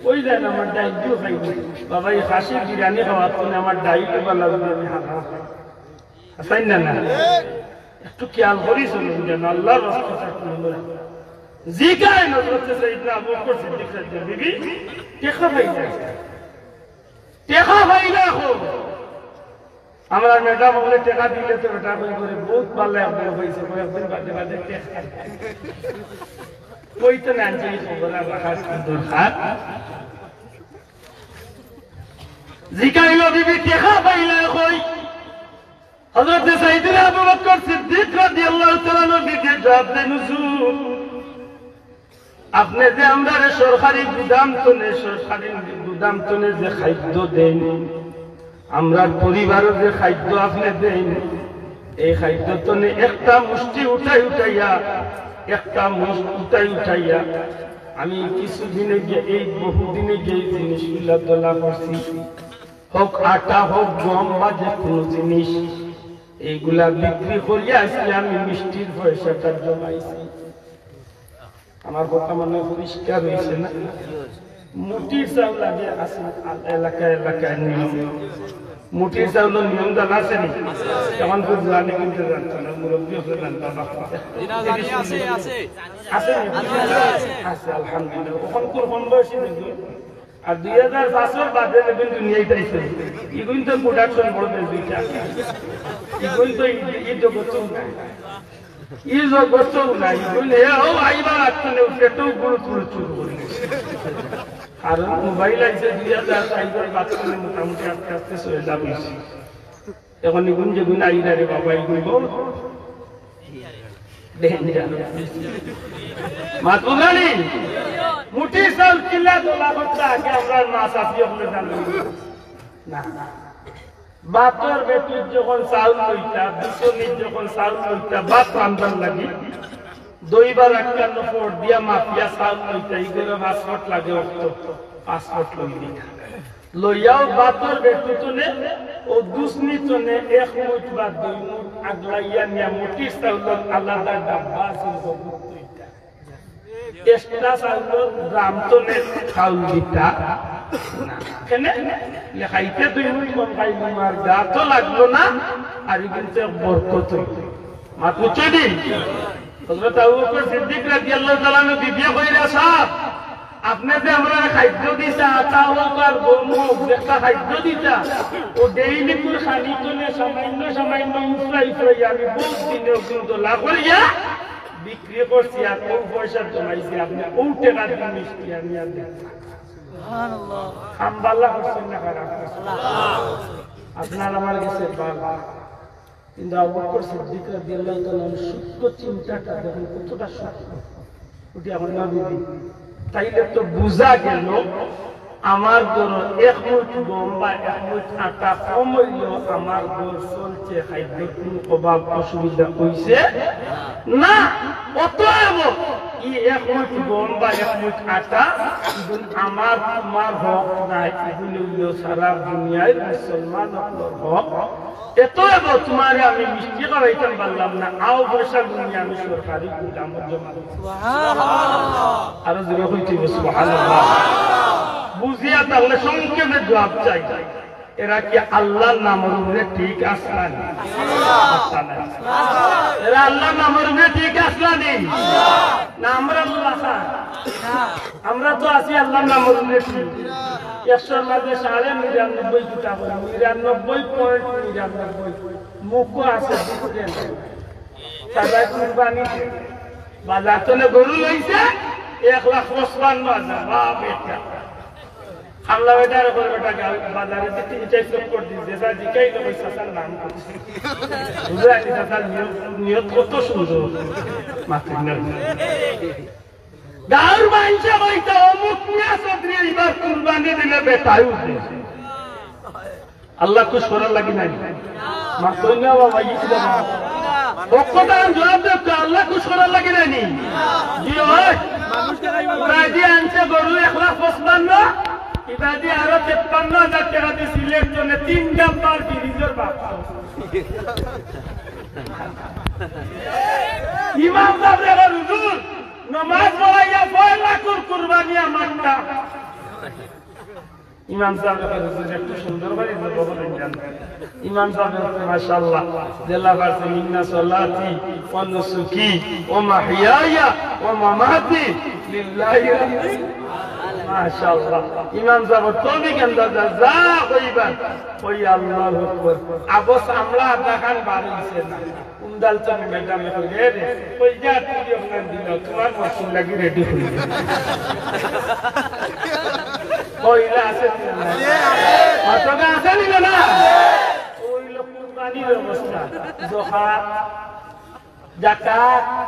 ওই যায় না, আমার ডাইল দিও খাইনি। বাবা, এই খাসির বিরিয়ানি খাওয়ার জন্য আমার ডাইল বালা যদি আমি হারাম খাই। আছইন না না? একটু খেয়াল করি চলইন যেন আল্লাহর রাস্তাত একটু মনে হয়। জিগাইন হযরতে সাইয়েদনা আবু বকর সিদ্দিক রাদিয়াল্লাহু, "বিবি, টেকা পাইলায়? টেকা পাইলায় কই?" আমরা ম্যাডাম অকলে টেকা দিলে তো বেটা কই করে, "বহুত ভালা, এক বড় পাইছে, কয়েকদিন বাদে বাদে টেকা।" কই তো না আনছে এই খবর, আর রাখার কি দরকার? জিগাইল, "বিবি, টেকা পাইলায় কই?" হযরতে সাইয়েদনা আবু বকর সিদ্দিক রাদিয়াল্লাহু তাআলা আনহু বিবিয়ে জবাব দেইন, "হুজুর, আপনে যে আমরারে সরকারি গুদাম তনে, সরকারি গুদাম তনে যে খাদ্য দেইন, আমরার পরিবারো যে খাদ্য আপনে দেইন, এই খাদ্য তনে একটা মুষ্টি উঠাই উঠাইয়া, একটা মুষ্টি উঠাই উঠাইয়া আমি কিছুদিন আগে, এই বহুদিন আগে এই জিনিসগুলা দলা করছি, হোক আটা, হোক গম বা যে কোনো জিনিস, এইগুলা বিক্রি করিয়া আজকে আমি মিষ্টির পয়সাটা জমাইছি।" আমার কথা মনে হয় পরিষ্কার হইছে না? মুঠির চাউল আগে আছে, এলাকায় এলাকায় নিয়ম। মুঠির চাউলর নিয়ম জানা আছে নি? তখন তো জানি কিন্তু জানতো না, মুরব্বী হলে জানতো না। আছে নি? আছে, আলহামদুলিল্লাহ। ওখানকার কম বয়সী দেখবেন। আর দুই হাজার পাঁচর বাদে দেখবেন দুনিয়াত আইছে। ইগুইন তো production বড় দেশ দুইটা। ইগুইন তো ই-, ই জগত নাই। ই জগত নাই। ইগুইন এ ও আইবার আটকানে উঠে তো গুরু গুরু শুরু করে। আর মোবাইল আইছে দুই হাজার চাইরর বাদ তনে মোটামুটি আস্তে আস্তে চলে যাবে। এখন ইগুন যেগুন আইরা রে বাবা, ইগুন বড় danger। মাতবো না নি? মুঠি চাউল কিলা দলা করতা আগে আমরার মা চাচি অকলে জানইন না। ভাতর বেটিত যখন চাউল লইতা, বিচনিত যখন চাউল লইতা, ভাত রান্ধার লাগি, দইবার আটকানো পর দিয়া মাপিয়া চাউল লইতা, ই করে পাঁচ ফুট লাগে অক্ত, পাঁচ ফুট লই দিতা। লইয়াও ভাতর বেটি তনে, ও দুসনি তনে এক মুঠ বা দুই মুঠ আগলাইয়া নিয়া মুঠির চাউলর আলাদা ডাব্বা আছিল, হগুত থইতা। Extra চাউলর ড্রাম তনে চাউল দিতা না। কেনে? লে খাইতে দুই মুঠ কম খাইলি, আর গা তো লাগলো না, আর কিন্তু এক বরকত হইল। মাত বুঝছো নি? হযরত আবু বকর সিদ্দিক রাদিয়াল্লাহু তাআলা আনহু বিবিয়ে কইরা, "সাব, আপনে যে আমরারে খাদ্য দিতা, আটা হোক আর গম হোক, একটা খাদ্য দিতা, ও ডেইলি কুর খানি তনে সামান্য সামান্য উফরাই উফরাই আমি বহুত দিনে কিন্তু দলা করিয়া বিক্রি করছি, আর ও পয়সা জমাইছি, আপনে ও টেকা দিয়া মিষ্টি আনিয়া দেন।" সুবহানাল্লাহ। কাম ভালা করছেন না খারাপ করছেন? আপনার আমার গেছে ভালা। কিন্তু আবু বকর সিদ্দিক রাদিয়াল্লাহু তাআলা আনহুর সূক্ষ্ম চিন্তাটা দেখেন কতটা সূক্ষ্ম। ওটি এখন না দিদি, তাইলে তো বুঝা গেল আমার ঘরো এক মুঠ গম বা এক মুঠ আটা কম হইলেও আমার ঘর চলছে, খাদ্যর কোনো অভাব অসুবিধা হইছে না। অতএব এই এক মুঠ গম বা এক মুঠ আটা, ইগুন আমার তোমার হক নায়, ইগুন হইল সারা দুনিয়ার মুসলমান অকলর হক। অতএব তোমারে আমি মিষ্টি খাওয়াইতাম পারলাম না, আও পয়সা গুনি আমি সরকারি গুদামো জমা দিছি। আরো জোরে কইতে হইব, সুবহানাল্লাহ। বুঝিয়া তাহলে সংক্ষেপে জবাব চাই, এরা কি আল্লাহর নামর উপরে ঠিক আছলা নি? এরা আল্লাহর নামর উপরে ঠিক আছলা নি? না, আমরা আল্লাহ খান। আমরা তো আছি আল্লাহর নামর উপরে ঠিক। একশোর মাঝে সাড়ে নিরানব্বই কিতা কই, নিরানব্বই point নিরানব্বই। মুখও আছে, বুঝলেন? সাদায় কুরবানি বাজার তনে গরু লইছে এক লাখ পঁচপান্ন হাজার। বাপ একটা। খামলা বেটারে কয়, "বেটা, গাঁও বাজারে যে তিন চার চক্কর দিস, যে যা জিকাই তো কই চাচার নাম কইস।" বুঝলে, আমি চাচার নিয়ত, নিয়ত কত সুন্দর। মাতিস না। গাঁওর মাইনষে কইতা, "অমুক মিয়া চৌধুরী এবার কুরবানি দিলে বেটায় উঠে।" আল্লাহ খুশ করার লাগি নায় নি? মাতইন না বাবা, ই কি বাবা? হক কথা জবাব দেও তো, আল্লাহ খুশ করার লাগি নায় নি? জি অয়। ইবাদি আনছে গরু এক লাখ পঁচপান্ন, ইবাদি আরো তেপ্পান্ন হাজার টেকা দি সিলেট তনে তিন ডাব্বার ফ্রিজর বাক্স। ইমাম সাবরে কর, "হুজুর, নমাজ পড়াইয়া ছয় লাখর কুরবানি আমারটা।" ইমাম সাহেব একটু সুন্দর করি বলবেন জান। ইমাম সাহেব, মাশাআল্লাহ, যেলা পারছে, "ইন্না সলাতি ওয়া নুসুকি ওয়া মাহইয়ায়া ওয়া মামাতি লিল্লাহি রাব্বিল।" মাশাআল্লাহ। ইমাম সাহেব, তুমি কেন দাদা, যা কইবা, কই আল্লাহু আকবার। আবস আমরা আধা খান বার হইছে না। উন্দাল চামি ম্যাডামে কইলে, "রে, কই যা তুই ওখান দিল, তোমার মশিন লাগি রেডি হইল।" কইলা আছে নি না? মাতকা আছে নি না? ওই লোক কুরবানির অবস্থা। জকাত, জাকাত,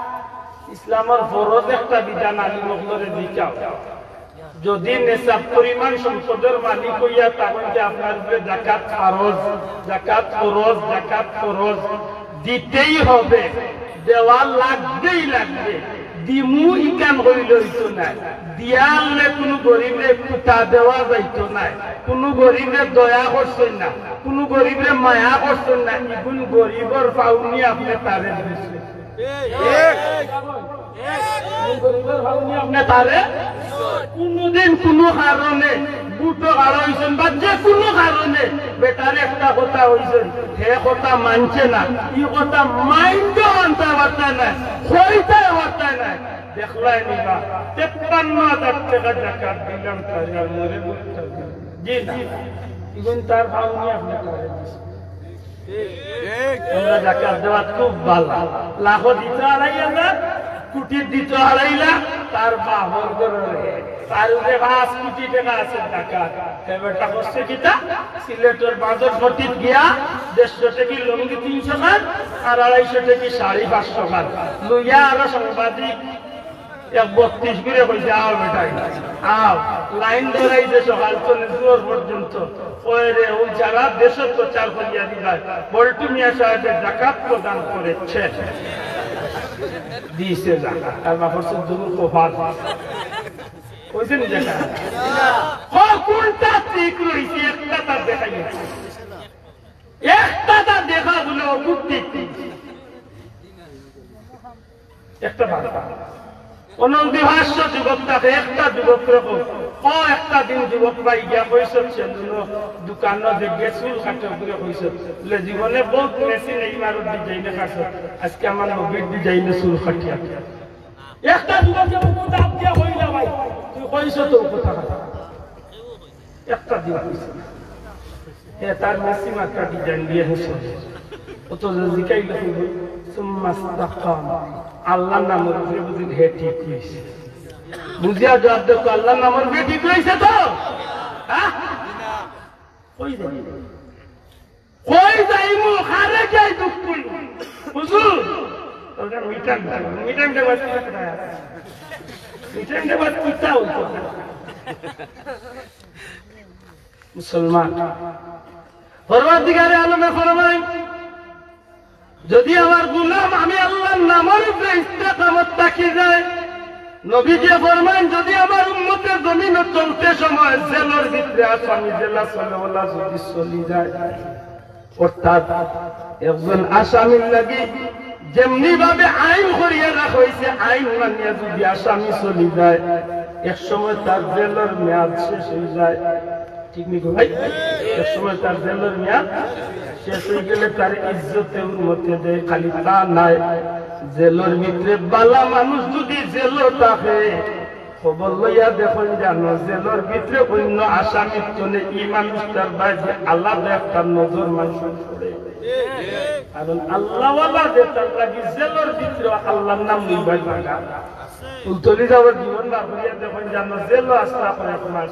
ইসলামর ফরজ একটা বিধান আলিম অকলরে জিকাও। যদি নেশাব পরিমাণ সম্পদর মালিক হইয়া তখন যে আপনার উপরে জাকাত ফরজ, জাকাত ফরজ, জাকাত ফরজ দিতেই হবে, দেওয়া লাগবেই লাগবে। দিমু ইখান হইলে হইতো না, দিয়ালে কোনো গরিবরে কুতা দেওয়া যাইতো না, কোনো গরিবরে দয়া করছইন না, কোনো গরিবরে মায়া করছইন না, ইগুন গরিবর পাওনি আপনি তারে দিছেন। আপনি তারে কোনোদিন কোনো কারণে বুটো খাড়া হইছেন বা যে কোনো কারণে বেটারে একটা কথা হইছেন, হে কথা মানছে না, ই কথা মাইন্ড আনতে পারতে না, হইতে পারতে না। দেখলাই নিবা, তেপ্পান্ন হাজার টাকা জাকাত দিলাম তারে, আর মরে বুটটা দিলাম। জি না, ইগুন তার পাওনি আপনি তারে দিছেন। আমরা জাকাত দেওয়াত খুব ভালা। লাখো দিত আড়াই হাজার, কোটির দিত আড়াই লাখ, তার বাপর ঘরে। তার উপরে পাঁচ কোটি টাকা আছে জাকাত। তে বেটা করছে কিতা? সিলেটর বাজার ঘটিত গিয়া দেড়শো টাকা লুঙ্গি তিনশো খান আর আড়াইশো টাকা শাড়ি পাঁচশো খান। লইয়া আরো সাংবাদিক এক বত্রিশ করে কইছে, "আও বেটাই, আও।" লাইন ধরাইছে সকাল তনে জোহর পর্যন্ত। ওই রে, ওই যারা দেশে প্রচার করিয়া দিবায়, বল্টু মিয়া সাহেবের জাকাত প্রদান করেছে। দিছে জাকাত। আর বাপর সে দুরু কপাল। কইছে নি জাকাত? হ, কোনটা ঠিক রইছে? একটা তার দেখাইয়া। একটা তার দেখা বলে অভুক্তি। একটা বার্তা। কোন যদি পাঁচশো যুবক থাকে, একটা যুবক রাখো। ও একটা দিন যুবক ভাই গিয়া কইছে, সেজন্য দোকানো যে গিয়া চুল কাটে উপরে কইছে। বলে, "জীবনে বহুত মেশিন এই মারুর ডিজাইনে কাটছে, আজকে আমার নবীর ডিজাইনে চুল কাটিয়া।" একটা যুবকে বুকু দাব দিয়া কইলা, "ভাই, তুই কইছ তো কথা।" একটা দিন কইছে। হে তার মেসি মার্কা ডিজাইন দিয়া হে চলে। ও তো জিকাইল কইব, "সুম্মা ইস্তাকাম।" আল্লাহর নামর উপরে বুঝি হে ঠিক হইছে। বুঝিয়া জবাব দেও, আল্লাহর নামর উপরে ঠিক হইছে তো? হ্যাঁ? কই যাই? কই যাইমু? কারে গিয়া দুখ কইমু? হুজুর, ওটা মিটান দেব, মিটান দেব আজকে কোথায় আছে? মিটান দেব আজকে কোথাও তো। মুসলমান, পরওয়ারদিগারে আলমে ফরমায়, যদি আমার গোলাম আমি আল্লাহর নামর উপরে ইস্তেকামত থাকি যায়, নবীজি ফরমাইন, যদি আমার উম্মতে জমিনো চলতে সময় জেলর ভিতরে আসামি যেলা চলে ওলা যদি চলি যায়, অর্থাৎ একজন আসামির লাগি যেমনি ভাবে আইন করিয়া রাখা হইছে, আইন মানিয়া যদি আসামি চলি যায়, এক সময় তার জেলর মেয়াদ শেষ হয়ে যায়। ঠিক নি গো ভাই? এক সময় তার জেলর মেয়াদ শেষ হয়ে গেলে তার ইজ্জতে উন্মতে দেয়। খালি তা নাই, জেলর ভিতরে বালা মানুষ যদি জেলো থাকে, খবর লইয়া দেখইন জানো, জেলর ভিতরে অন্য আসামির তনে ই মানুষটার বাইরে আলাদা একটা নজর মানুষ পড়ে। কারণ আল্লাহওয়ালা যে তার লাগি জেলর ভিতরে আল্লাহর নাম নিবার লাগা। ফুলতলি যাওয়ার জীবন বার করিয়া দেখইন জানো, জেলো আস্তা কয়েক মাস।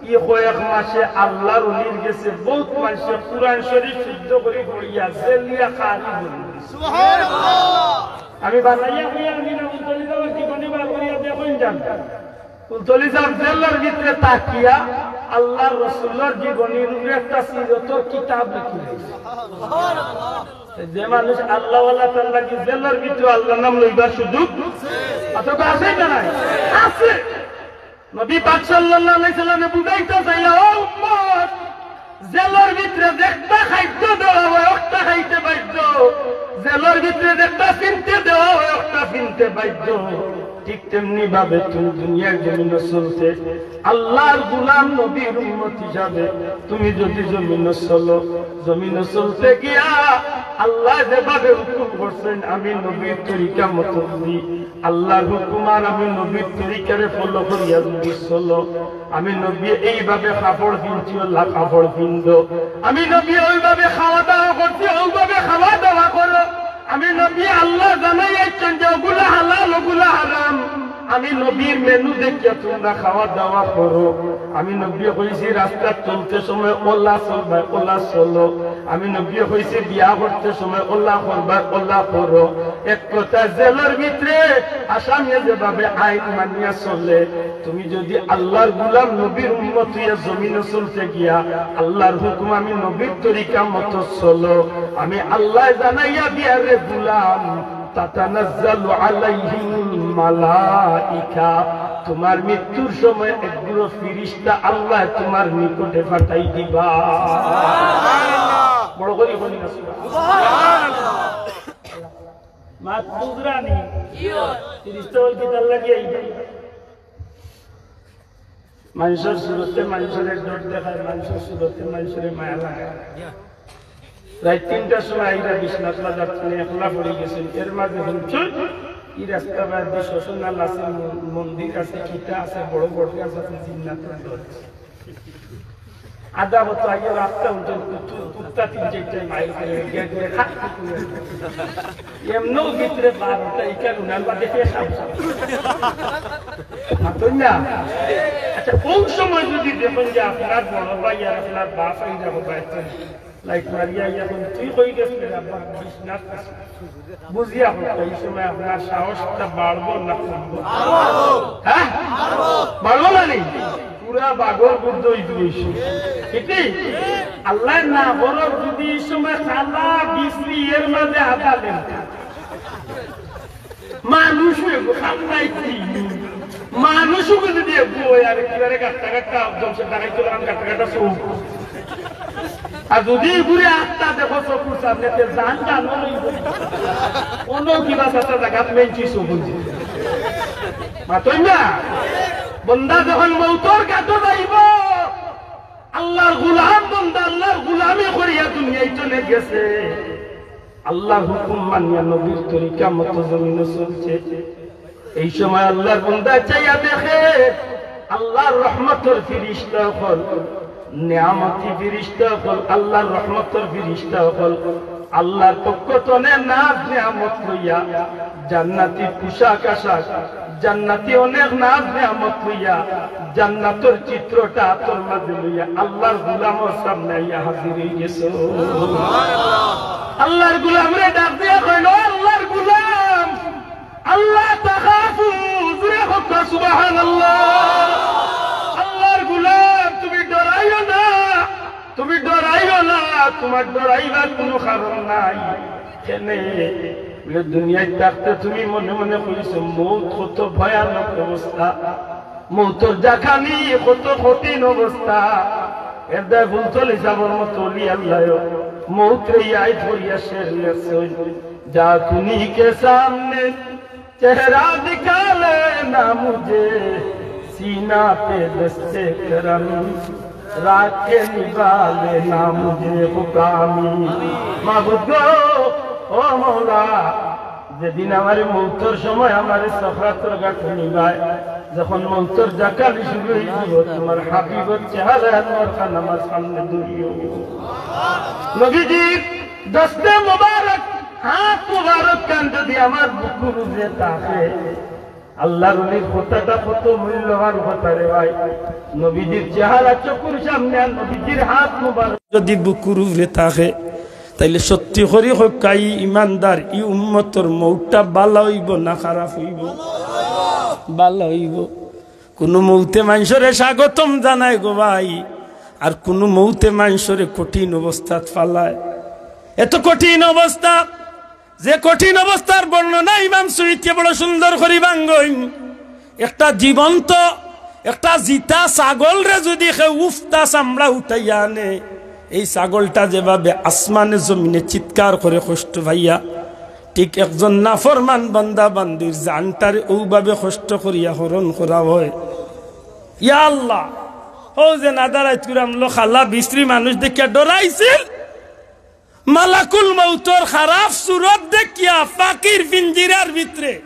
ই কয়েক মাসে আল্লাহর ওলির গেছে বহুত মানষে কোরআন শরীফ শুদ্ধ করি পড়িয়া জেলিয়া কারি বলি। সুবহানাল্লাহ। আমি বানাইয়া কইয়া আমি না, ফুলতলি যাওয়ার জীবনী বার করিয়া দেখইন জানো। ফুলতলি যাওয়ার জেলর ভিতরে তাকিয়া আল্লাহর রসুলর জীবনীর উপরে একটা সিরতর কিতাব লিখি দিছে। যে মানুষ আল্লাহওয়ালা তার লাগি জেলর ভিতরে আল্লাহর নাম লইবার সুযোগ অত আছে না নাই? আছে। নবী পাক সাল্লাল্লাহু আলাইহি সাল্লামে বুঝাইতে চাইলা, "ও উম্মত, জেলর ভিতরে যেকটা খাদ্য দেওয়া অয়, অকটা খাইতে বাধ্য। জেলর ভিতরে যেকটা ফিনতে দেওয়া অয়, অকটা ফিনতে বাধ্য। ঠিক তেমনি ভাবে তুমি দুনিয়ার জমিনো চলতে, আল্লাহর গোলাম নবীর উম্মত হিসাবে তুমি যদি জমিনো চলো, জমিনো চলতে গিয়া আল্লায় যেভাবে হুকুম করছইন, আমি নবীর তরিকা মতো যদি আল্লাহর হুকুম আর আমি নবীর তরিকারে follow করিয়া যদি চলো, আমি নবীয়ে এইভাবে কাপড় ফিনছি, অলা কাপড় ফিন্দো। আমি নবীয়ে ওইভাবে খাওয়া দাওয়া করছি, ওইভাবে খাওয়া দাওয়া করো। আমি নবীয়ে আল্লায় জানাইয়া দিছইন যে অগুলা হালাল, অগুলা হারাম। আমি নবীর menu দেখিয়া তুমরা খাওয়া দাওয়া করো। আমি নবীয়ে কইছি রাস্তাত চলতে সময় অলা চলবায়, অলা চলো। আমি নবীয়ে কইছি বিয়া করতে সময় অলা করবায়, অলা করো। এক কথা, জেলর ভিতরে আসামিয়ে যেভাবে আইন মানিয়া চলে, তুমি যদি আল্লাহর গোলাম নবীর উম্মত অইয়া জমিনো চলতে গিয়া আল্লাহর হুকুম আমি নবীর তরিকা মতো চলো, আমি আল্লায় জানাইয়া দিয়ার রে গোলাম, তাতানাজ্জালু আলাইহিমুল মালাইকা, তুমার মৃত্যুর সময় একগুলো ফিরিস্তা আল্লায় তুমার নিকটে পাঠাই দিবা। বড় করি বলি না, সুবহানাল্লাহ। মাত বুঝরানি? ফিরিস্তা অকল কিতার লাগি আইবা? মানষর সুরতে মানষরে ডর দেখায়, মানষর সুরতে মানষরে মায়া লাগে। রাইত তিনটার সময় আইরা বিশ্বনাথ বাজার থাকি একলা পড়ি গেছইন, এর মাঝে হুনছইন ই রাস্তা বায়দি শ্মশান আছে, ম-, মন্দির আছে, কিতা আছে, বড় বড় গাছ আছে, জিন্নাতর ডর। আধা বছর আগে রাস্তা উঠে কুত্তু-, কুত্তা তিন চাইরটা মাইর করে গেট দিয়ে খাট করে। এমনেও ভিতরে বারোটা ইকার উনার বাদে কে সাপ সাপ। মাতইন না? আচ্ছা, কোন সময় যদি দেখইন যে আপনার বড় ভাই আর আপনার বাপ এই যাবো বাইতে লাইট মারিয়া ইয়া কোন তুই কই গেছিস রে আব্বা? বিশ্বনাথ। বুঝিয়া হোক, এই সময় আপনার সাহসটা বাড়বো না কমবো? হ্যাঁ? বাড়বো না নি? পুরা বাঘর বুদ্ধ হইতে হইছে। ঠিক নি? আল্লায় না বড় যদি এই সময় খালা বিসরি এর মাঝে আধা লেন। মানুষ হইব, খাল্লাই কি? মানুষ হইব যদি একটু হয় আর একেবারে গাট্টা গাট্টা, ধ্বংসের টাকাই তো লাগান গাট্টা গাট্টা চোখ। আর যদি ঘুরে আটটা দেখো চকুর সামনে, তে জান জানো লইব। অন্য কিবা সাথে জায়গা মেনছি চোখ হইছে। মাতইন না? বন্দা যখন মৌতর গাটো যাইব, আল্লাহর গোলাম বন্দা, আল্লাহর গোলামি করিয়া দুনিয়ায় চলে গেছে। আল্লাহর হুকুম মানিয়া নবীর তরিকা মতো জমিনো চলছে। এই সময় আল্লাহর বন্দা চাইয়া দেখে, আল্লাহর রহমতর ফিরিস্তা অকল, নিয়ামতি ফিরিস্তা অকল, আল্লাহর রহমতর ফিরিস্তা অকল, আল্লাহর পক্ষ তনে নাজ নিয়ামত লইয়া, জান্নাতি পোশাক আশাক, জান্নাতি অনেক নাজ নিয়ামত লইয়া, জান্নাতর চিত্রটা আতর মাঝে লইয়া আল্লাহর গোলামর সামনে আইয়া হাজির হই গেছে। আল্লাহর গোলামরে ডাক দিয়া কইল, "আল্লাহর গোলাম, আল্লাহ তাখাফু", জোরে কউক্কা সুবহানাল্লাহ। "আল্লাহর গোলাম, তুমি ডরাইও না, তুমি ডরাইও না, তুমার ডরাইবার কুনু কারণ নাই।" কেনে? বলে, দুনিয়াত থাকতে তুমি মনে মনে কইছো, মউত কত ভয়ানক অবস্থা, মউতর জাখানি কত কঠিন অবস্থা। এর দায় ফুলতলি সাবর মতো অলি আল্লাহ মউতরে ইয়াদ করিয়া শের লেখছইন, "جات انہیں کے سامنے چہرہ دکھا لینا مجھے، سینہ پہ دست کرم رکھ کے نبھا لینا مجھے حکامی۔" মাবুদ গো, ও মওলা, যেদিন আমারে মউতর সময় আমারে সকরাতর ঘাটো নিবায়, যখন মউতর জাখানি শুরু অইযিবো, তুমার হাবিবর চেহারা আনোয়ার খান আমার সামনে ধরিও। নবীজির দস্তে মোবারক, হাত মোবারক খান যদি আমার বুকুর উপরে থাকে, আল্লাহর ওলির কথাটা কত মূল্যবান কথা রে ভাই। নবীজির চেহারা চকুর সামনে আর নবীজির হাত মোবারক যদি বুকুর উপরে থাকে, তাইলে সত্যি করি কউক্কা, ই ইমানদার, ই উম্মতর মউতটা ভালা অইবো না খারাপ অইবো? ভালা অইবো। কুনু মউতে মানষরে স্বাগতম জানায় গো ভাই, আর কুনু মউতে মানষরে কঠিন অবস্থাত ফালায়। এত কঠিন অবস্থা, যে কঠিন অবস্থার বর্ণনা ইমাম সুয়ুতিয়ে বড় সুন্দর করি ভাঙ্গইন। একটা জীবন্ত, একটা জিতা ছাগলরে যদি কেউ উফতা চামড়া উঠাইয়া আনে, এই ছাগলটা যেভাবে আসমানে জমিনে চিৎকার করে কষ্ট পাইয়া, ঠিক একজন নাফরমান বান্দা বান্দির জানটারে অউভাবে কষ্ট করিয়া হরণ করা হয়। ইয়া আল্লাহ, অউ যে নাদারাইত কুরামলো খালা বিছরি মানুষ দেখিয়া ডরাইছিল, মালাকুল মউতর খারাপ সুরত দেখিয়া পাখির পিঞ্জিরার ভিতরে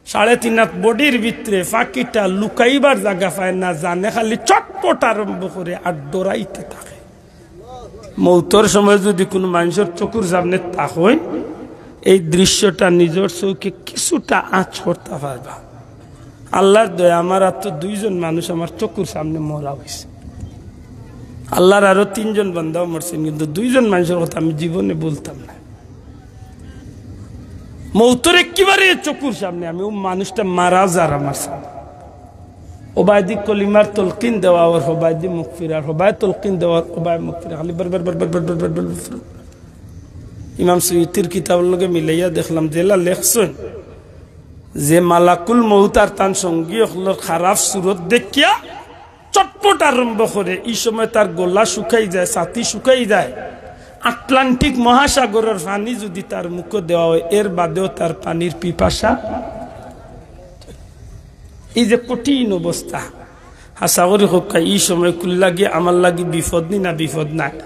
সাড়ে তিন হাত বডির ভিতরে পাখিটা লুকাইবার জাগা পায় না, জানে খালি চটপট আরম্ভ করে আর ডরাইতে থাকে। মউতর সময় যুদি কুনু মানষর চকুর সামনে থাকইন, এই দৃশ্যটা নিজর চউখে কিছুটা আঁচ করতা পারবা। আল্লার দয়া, আমার আর তো দুইজন মানুষ আমার চকুর সামনে মরা অইছে। আল্লার আরো তিনজন বান্দাও মরছইন, কিন্তু দুইজন মানষর কথা আমি জীবনে ভুলতাম না। মউতর একেবারে চকুর সামনে আমি, অউ মানুষটা মারা যার আমার সামনে। অবায়দি কলিমার তলকিন দেওয়া অর, হবায়দি মুখ ফিরার, হবায় তলকিন দেওয়া অর, হবায় মুখ ফিরার, খালি বার বার বার বার বার বার বার বার। ইমাম সুয়ুতির কিতাবর লগে মিলাইয়া দেখলাম, যেলা লেখছইন যে মালাকুল মউত আর তান সঙ্গী অকলর খারাপ সুরত দেখিয়া চটপট আরম্ভ করে, ই সময় তার গলা শুকাই যায়, ছাতি শুকাই যায়। আটলান্টিক মহাসাগরর পানি যুদি তার মুখো দেওয়া অয়, এর বাদেও তার পানির পিপাসা। এই যে কঠিন অবস্থা, হাছা করি কউক্কা, ই সময় কুন লাগি আমার লাগি বিপদ নি না বিপদ নায়?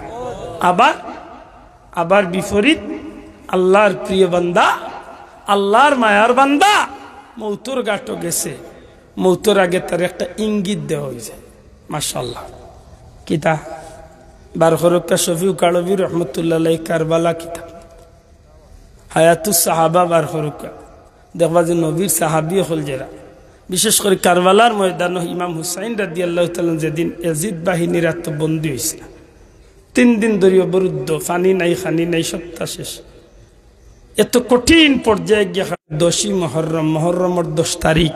আবার, আবার বিপরীত, আল্লার প্রিয় বান্দা, আল্লার মায়ার বান্দা মউতর ঘাটো গেছে, মউতর আগে তারে একটা ইঙ্গিত দেওয়া অইছে। মাশাআল্লাহ। কিতা? বার করউক্কা শফিউক আরবি রহমতুল্লাহ আলাইহি কারবালা কিতাব, হায়াতুস সাহাবা বার করউক্কা। দেখবা যে নবীর সাহাবী অকল যেরা, বিশেষ করি কারবালার ময়দানো ইমাম হুসাইন রাদিয়াল্লাহু তাআলা আনহু যেদিন এজিদ বাহিনীর আতো বন্দী অইছে, তিন দিন ধরি অবরুদ্ধ, পানি নাই, খানি নাই, সবটা শেষ। এত কঠিন পর্যায়ে গিয়া দশই মহররম, মহররমর দশ তারিখ,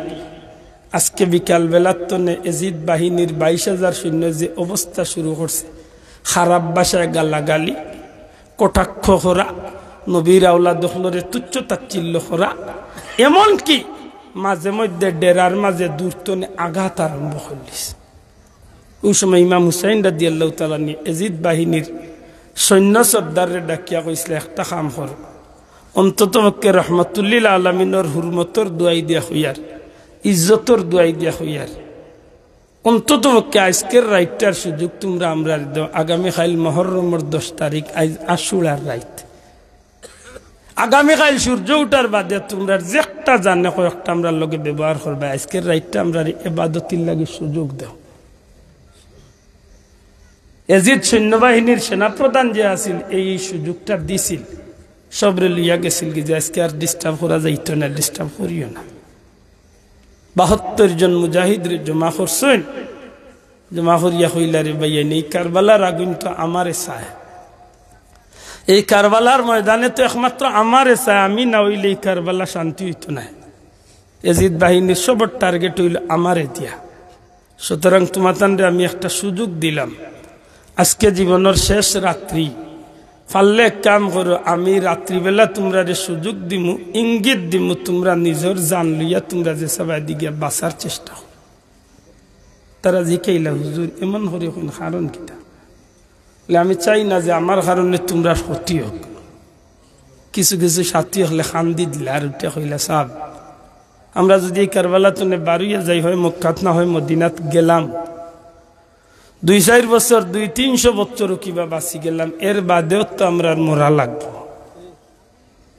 আজকে বিকাল বেলার তনে এজিদ বাহিনীর বাইশ হাজার সৈন্য যে অবস্থা শুরু করছে, খারাপ ভাষায় গালাগালি, কটাক্ষ করা, নবীর আওলাদ অকলরে তুচ্ছ তাচ্ছিল্য করা, এমনকি মাঝে মধ্যে ডেরার মাঝে দূর তনে আঘাত আরম্ভ করিলিছে। অউ সময় ইমাম হুসাইন রাদিয়াল্লাহু তাআলা আনহু এজিদ বাহিনীর সৈন্য সর্দাররে ডাকিয়া কইছলা, "একটা কাম করো, অন্তত পক্ষে রহমাতুল্লিল আলামিনর হুরমতর দোয়াই দিয়া কইয়ার, ইজ্জতর দোয়াই দিয়া কইয়ার, অন্তত পক্ষে আইজকের রাইতটার সুযোগ তুমরা আমরারে দেও। আগামী কাইল মহররমর দশ তারিখ, আইজ আশুরার রাইত।" আগামী কাইল সূর্য উঠার বাদে তুমরার যেকটা জানে কয়েকটা আমরার লগে ব্যবহার করবায়, আইজকের রাইতটা আমরারে এবাদতির লাগি সুযোগ দেও। এজিদ সৈন্যবাহিনীর সেনাপ্রধান যে আছিল, এই সুযোগটা দিছিল, সবরে লইয়া গেছিলগি যে আইজকে আর disturb করা যাইতো না, disturb করিও না। বাহাত্তর জন মুজাহিদরে জমা করছইন, জমা করিয়া কইলা, "রে ভাইয়াইন, এই কারবালার আগুইন তো আমারে চায়, এই কারবালার ময়দানে তো একমাত্র আমারে চায়, আমি না অইলে এই কারবালা শান্তি অইতো নায়। এজিদ বাহিনীর সবর target অইলো আমারে দিয়া। সুতরাং তুমাতানরে আমি একটা সুযোগ দিলাম, আইজকে জীবনর শেষ রাত্রি, পারলে এক কাম করো, আমি রাত্রিবেলা তুমরারে সুযোগ দিমু, ইঙ্গিত দিমু, তুমরা নিজর জান লইয়া তুমরা যে সবাই দিকে বাঁচার চেষ্টা করো।" তারা জিকাইলা, "হুজুর, এমন করি কইন, কারণ কিতা?" বলে, "আমি চাই না যে আমার কারণে তুমরার ক্ষতি হোক।" কিছু কিছু সাথী অকলে কান্দি দিলা আর উঠিয়া কইলা, "সাব, আমরা যুদি এই কারবালা তনে বারইয়া যাই, হয় মক্কাত না হয় মদিনাত গেলাম, দুই চাইর বছর, দুই তিনশো বছরও কিবা বাঁচি গেলাম, এর বাদেও তো আমরার মরা লাগবো।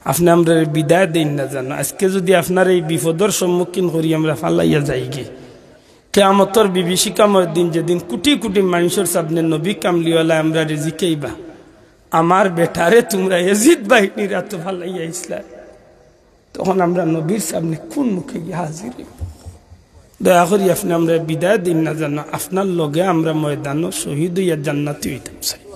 আপনে আমরারে বিদায় দেইন না জানো। আইজকে যুদি আপনারে এই বিপদর সম্মুখীন করি আমরা ফালাইয়া যাইগি, কিয়ামতর বিভীষিকাময় দিন, যেদিন কুটি কুটি মানষর সামনে নবী কামলিওয়ালায় আমরারে জিকাইবা, 'আমার বেটারে তুমরা এজিদ বাহিনীর আতো ফালাইয়া আইছলায়, তখন আমরা নবীর সামনে কুন মুখে গিয়া হাজির অইমু? দয়া করি আপনে আমরারে বিদায় দেইন না জানো, আপনার লগে আমরা ময়দানো শহীদ অইয়া জান্নাতি অইতাম চাই।'"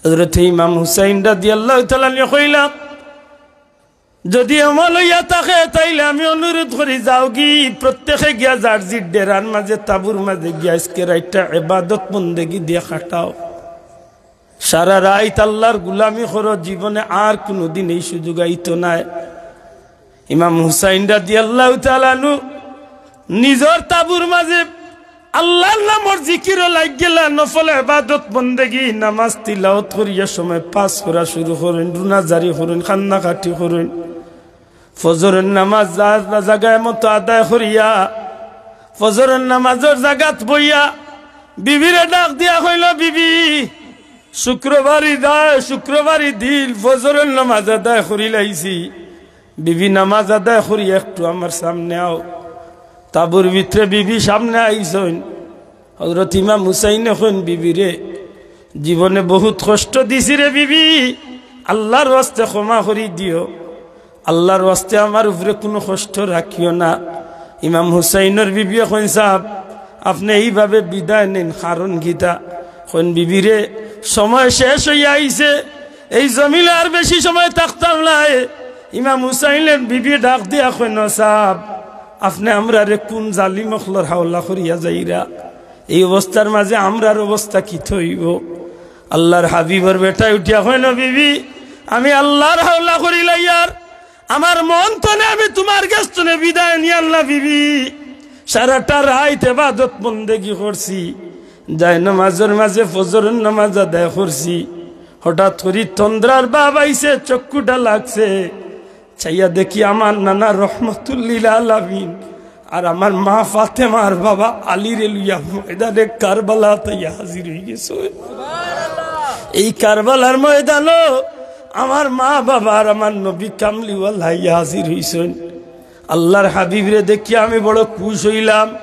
হযরতে ইমাম হুসাইন রাদিয়াল্লাহু তাআলা আনহু কইলা, "যুদি এমন অইয়া থাকে, তাইলে আমি অনুরোধ করি, যাওগি, প্রত্যেকে গিয়া যার জির ডেরার মাঝে, তাবুর মাঝে গিয়া আইজকে রাইতটা ইবাদত বন্দেগি দিয়া কাটাও। সারা রাইত আল্লার গুলামি করো, জীবনে আর কুনুদিন এই সুযোগ আইতো নায়।" ইমাম হুসাইন রাদিয়াল্লাহু তাআলা আনহু নিজর তাবুর মাঝে আল্লাহর নামর জিকিরো লাগি গেলা, নফল ইবাদত বন্দেগি, নামাজ তিলাওত করিয়া সময় পাস করা শুরু করইন, রুনা জারি করইন, কান্নাকাটি করইন। ফজরর নামাজ যা-, যা-, জাগায় মতো আদায় করিয়া, ফজরর নামাজর জাগাত বইয়া বিবিরে ডাক দিয়া কইল, "বিবি, শুক্রবারই দায়, শুক্রবারই দিন ফজরর নামাজ আদায় করিলাইছি। বিবি, নামাজ আদায় করি একটু আমার সামনে আও।" তাবুর ভিতরে বিবি সামনে আইছইন। হযরত ইমাম হুসাইনে কইন, "বিবিরে, জীবনে বহুত কষ্ট দিছি রে বিবি, আল্লাহর ওয়াস্তে ক্ষমা করি দিও, আল্লাহর ওয়াস্তে আমার উপরে কুনু কষ্ট রাখিও না।" ইমাম হুসাইনর বিবিয়ে কইন, "সাব, আপনে এইভাবে বিদায় নেইন, কারণ কিতা?" কইন, "বিবিরে, সময় শেষ অইয়া আইছে, এই জমিনে আর বেশি সময় থাকতাম নায়।" ইমাম হুসাইনর বিবি ডাক দিয়া কইন, "সাব, আপনে আমরারে কুন জালিম অকলর হাওলা করিয়া যাইরা? এই অবস্থার মাঝে আমরার অবস্থা কিতা অইবো?" আল্লাহর হাবিবর বেটায় উঠিয়া কইন, "বিবি, আমি আল্লাহর হাওলা করিলাইয়ার, আমার মন তনে আমি তুমার গেছ তনে বিদায় নিয়ার না বিবি। সারাটা রাইত ইবাদত বন্দেগি করছি, যায় নামাজর মাঝে ফজরর নামাজ আদায় করছি। হঠাৎ করি তন্দ্রার ভাব আইছে, চক্ষুটা লাগছে, চাইয়া দেখি আমার নানা রহমতুল্লিল আলামিন আর আমার মা ফাতেমা আর বাবা আলীরে লইয়া ময়দানে কারবালাত আইয়া হাজির অইগেছে।" এই কারবালার ময়দানো আমার মা বাবা আর আমার নবী কামলিওয়ালা আইয়া হাজির অইছইন। আল্লাহর হাবিবরে দেখিয়া আমি বড় খুশ অইলাম,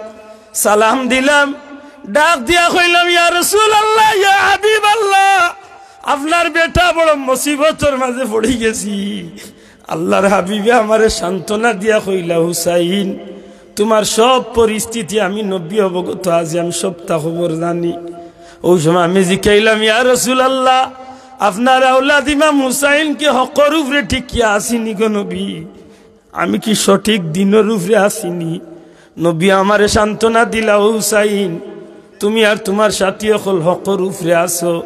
সালাম দিলাম, ডাক দিয়া কইলাম, "ইয়া রাসূলুল্লাহ, ইয়া হাবিবাল্লাহ, আপনার বেটা বড় মুসিবতর মাঝে পড়ি গেছি।" আল্লাহর হাবিবে আমারে সান্ত্বনা দিয়া কইলা, "হুসাইন, তুমার সব পরিস্থিতি আমি নবী অবগত আছি, আমি সবটা খবর জানি।" ওই সময় আমি জিকাইলাম, "ইয়া রাসূলুল্লাহ, আপনার আওলাদ ইমাম হুসাইন কি হকর উপরে টিকিয়া আছইন নি গো নবী? আমি কি সঠিক দিনর উপরে আছি নি?" নবী আমারে সান্ত্বনা দিলা, "ও হুসাইন, তুমি আর তুমার সাথী অকল হকর উপরে আছো।"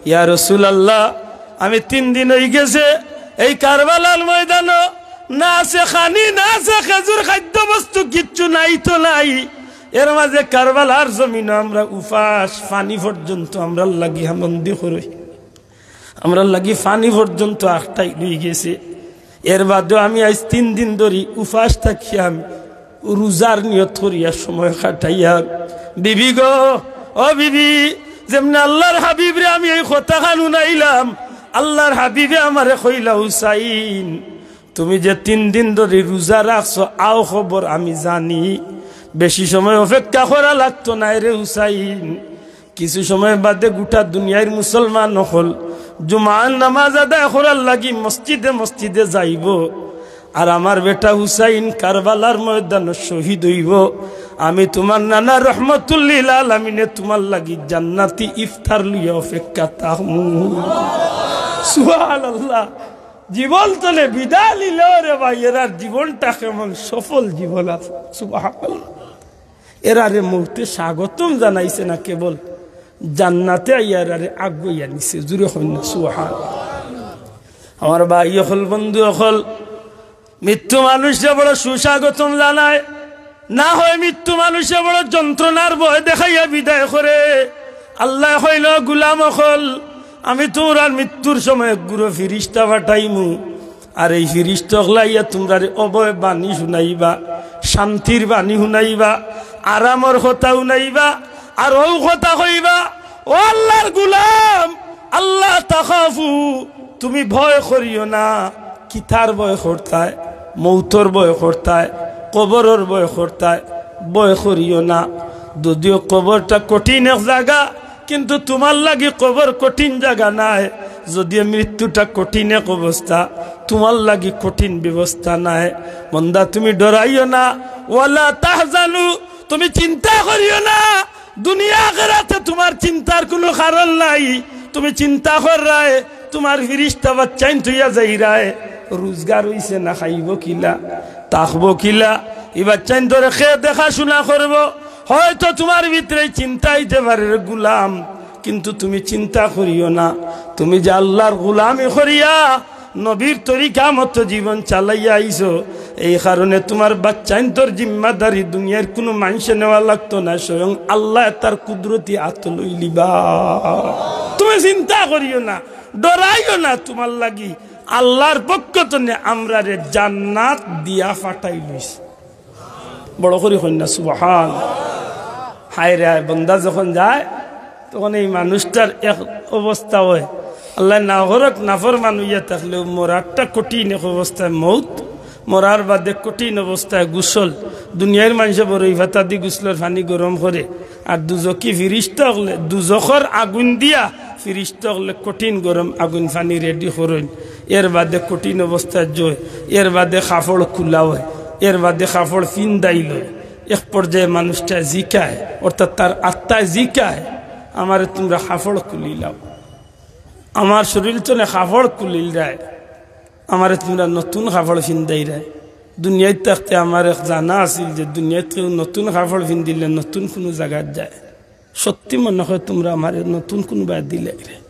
ইয়া রাসূলুল্লাহ, আমি তিন দিন অইগেছে এই কারবালার ময়দানো, না আছে খানি, না আছে খেজুর, খাদ্যবস্তু কিচ্ছু নাই তো নাই। এর মাঝে কারবালার জমিনো আমরা উপাস, পানি পর্যন্ত আমরার লাগি হামন্দি করই, আমরার লাগি পানি পর্যন্ত আটকাই লইগেছে। এর বাদেও আমি আইজ তিন দিন ধরি উপাস থাকিয়া আমি রোজার নিয়ত করিয়া সময় কাটাইয়ার।" বিবি গো, ও বিবি, যেমনে আল্লাহর হাবিবরে আমি এই কথাখান হুনাইলাম, আল্লাহর হাবিবে আমারে কইলা, "হুসাইন, তুমি যে তিন দিন ধরি রোজা রাখছো, আও খবর আমি জানি, বেশি সময় অপেক্ষা করা লাগতো নায় রে হুসাইন। কিছু সময় বাদে গোটা দুনিয়ার মুসলমান অকল জুমার নামাজ আদায় করার লাগি মসজিদে মসজিদে যাইবো, আর আমার বেটা হুসাইন কারবালার ময়দানো শহীদ অইবো। আমি তুমার নানা রহমতুল্লিল আলামিনে তুমার লাগি জান্নাতি ইফতার লইয়া অপেক্ষা থাকমু।" সুবহানাল্লাহ। জীবন তনে বিদায় নিল রে ভাই, এরার জীবনটা কেমন সফল জীবন আছে। সুবহানাল্লাহ। এরারে মউতে স্বাগতম জানাইছে না, কেবল জান্নাতে আইয়া এরারে আগুয়াইয়া নিছে। জুরে কইন না সুবহানাল্লাহ। আমার ভাই অকল, বন্ধু অকল, মৃত্যু মানুষরে বড় সুস্বাগতম জানায়, না হয় মৃত্যু মানুষরে বড় যন্ত্রণার ভয় দেখাইয়া বিদায় করে। আল্লায় কইলা, "গুলাম অকল, আমি তুমরার মৃত্যুর সময় এক গুরু ফিরিস্তা পাঠাইমু, আর এই ফিরিস্তা অকলে আইয়া তুমরারে অভয় বাণী হুনাইবা, শান্তির বাণী হুনাইবা, আরামর কথা হুনাইবা, আর অউ কথা কইবা, ও আল্লাহর গুলাম, আল্লাহ তাখাফু, তুমি ভয় করিও না।" কিতার ভয় করতায়? মউতর ভয় করতায়, কবরর ভয় করতায়। ভয় করিও না, যদিও কবরটা কঠিন এক জাগা, কিন্তু তুমার লাগি কবর কঠিন জাগা নায়। যদিও মৃত্যুটা কঠিন এক অবস্থা, তুমার লাগি কঠিন ব্যবস্থা নায়। বন্দা, তুমি ডরাইও না, ওয়ালা তাহজানু, তুমি চিন্তা করিও না। দুনিয়া আখেরাতে তুমার চিন্তার কুনু কারণ নাই। তুমি চিন্তা কররায়, তুমার ফিরিস্তা বাচ্চাইন থইয়া যাইরায়, রোজগার অইছে না, খাইবো কিলা, থাকবো কিলা, ই বাচ্চাইনতরে কে দেখাশুনা করবো? হয়তো তুমার ভিতরে ই চিন্তা আইতে পারে রে গুলাম, কিন্তু তুমি চিন্তা করিও না। তুমি যে আল্লাহর গুলামি করিয়া নবীর তরিকা মতো জীবন চালাইয়া আইছো, এই কারণে তুমার বাচ্চাইন্তর জিম্মাদারি দুনিয়ার কুনু মানষে নেওয়া লাগতো না, স্বয়ং আল্লায় তার কুদরতি আতো লইলিবা। তুমি চিন্তা করিও না, ডরাইও না, তুমার লাগি আল্লার পক্ষ তনে আমরারে জান্নাত দিয়া ফাটাই লইছে। বড় করি কইন না সুবহান। হায় রে হায়, বন্দা যখন যায়, তখন এই মানুষটার এক অবস্থা অয়। আল্লায় না করউক, নাফরমান অইয়া থাকলেও মরারটা কঠিন এক অবস্থায় মউত। মরার বাদে কঠিন অবস্থায় গোসল। দুনিয়ার মানষে বড়ই পাতা দি গোসলর পানি গরম করে, আর দুজখি ফিরিস্তা অকলে দুজখর আগুন দিয়া ফিরিস্তা অকলে কঠিন গরম আগুন পানি রেডি করইন। এর বাদে কঠিন অবস্থায় যায়, এর বাদে কাপড় খুলা অয়, এর বাদে কাপড় ফিন্দাইল অয়। এক পর্যায়ে মানুষটা জিকায়, অর্থাৎ তার আত্মায় জিকায়, "আমারে তুমরা কাপড় খুলিলাও, আমার শরীর তনে কাপড় খুলিলরায়, আমারে তুমরা নতুন কাপড় ফিন্দাইরায়।" দুনিয়াত থাকতে আমার এক জানা আছিল যে দুনিয়াত কেউ নতুন কাপড় ফিন্দিলে নতুন কুনু জাগাত যায়। সত্যি মনে অয় তুমরা আমারে নতুন কুনু বায় দিলাইরায়।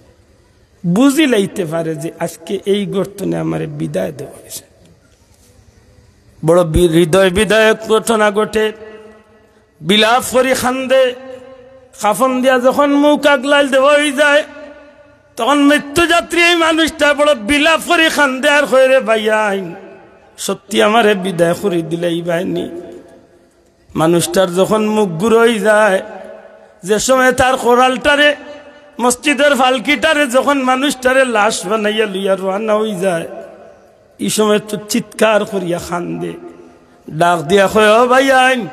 বুঝিলাইতে পারে যে আজকে এই ঘর তনে আমারে বিদায় দেওয়া অইছে। বড় বি-, হৃদয় বিদারক ঘটনা ঘটে। বিলাপ করি কান্দে। কাফন দিয়া যখন মুখ আগলাইল দেওয়া অইযায়, তখন মৃত্যু যাত্রী এই মানুষটা বড় বিলাপ করি কান্দে আর কয়, "রে ভাইয়াইন, সত্যি আমারে বিদায় করি দিলাইবায়নি?" মানুষটার যখন মুখ ঘুরা অইযায়, যে সময় তার করালটারে, মসজিদর ফালকিটারে যখন মানুষটারে লাশ বানাইয়া লইয়া রওয়ানা অইযায়, ই সময় তো চিৎকার করিয়া কান্দে, ডাক দিয়া কয়, "ও ভাইয়াইন,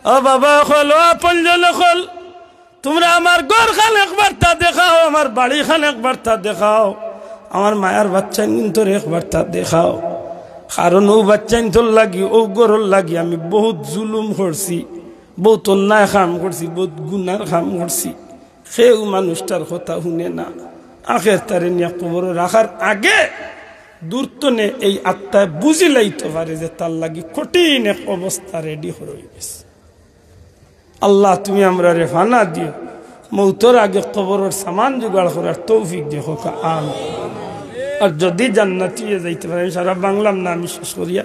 ও বাবা অকল, ও আপনজন অকল, তুমরা আমার ঘরখান একবারতা দেখাও, আমার বাড়িখান একবারতা দেখাও, আমার মায়ার বাচ্চাইন্তরে একবারতা দেখাও। কারণ অউ বাচ্চাইন্তর লাগি, অউ ঘরর লাগি আমি বউত জুলুম করছি, বউত অন্যায় কাম করছি, বউত গুনার কাম করছি।" কেউ মানুষটার কথা হুনে না। আখের তারে নিয়া কবরো রাখার আগে দূর তনে এই আত্মায় বুঝিলাইতো পারে যে তার লাগি কঠিন এক অবস্থা রেডি করা অইগেছে। আল্লাহ, তুমি আমরারে ফানা দিও, মউতর আগে কবরর সামান জোগাড় করার তৌফিক দিও, কউক্কা আমিন। আর যুদি জান্নাতি অইয়া যাইতা পারে, আমি সারা বাংলাম না, আমি শেষ করিয়ার,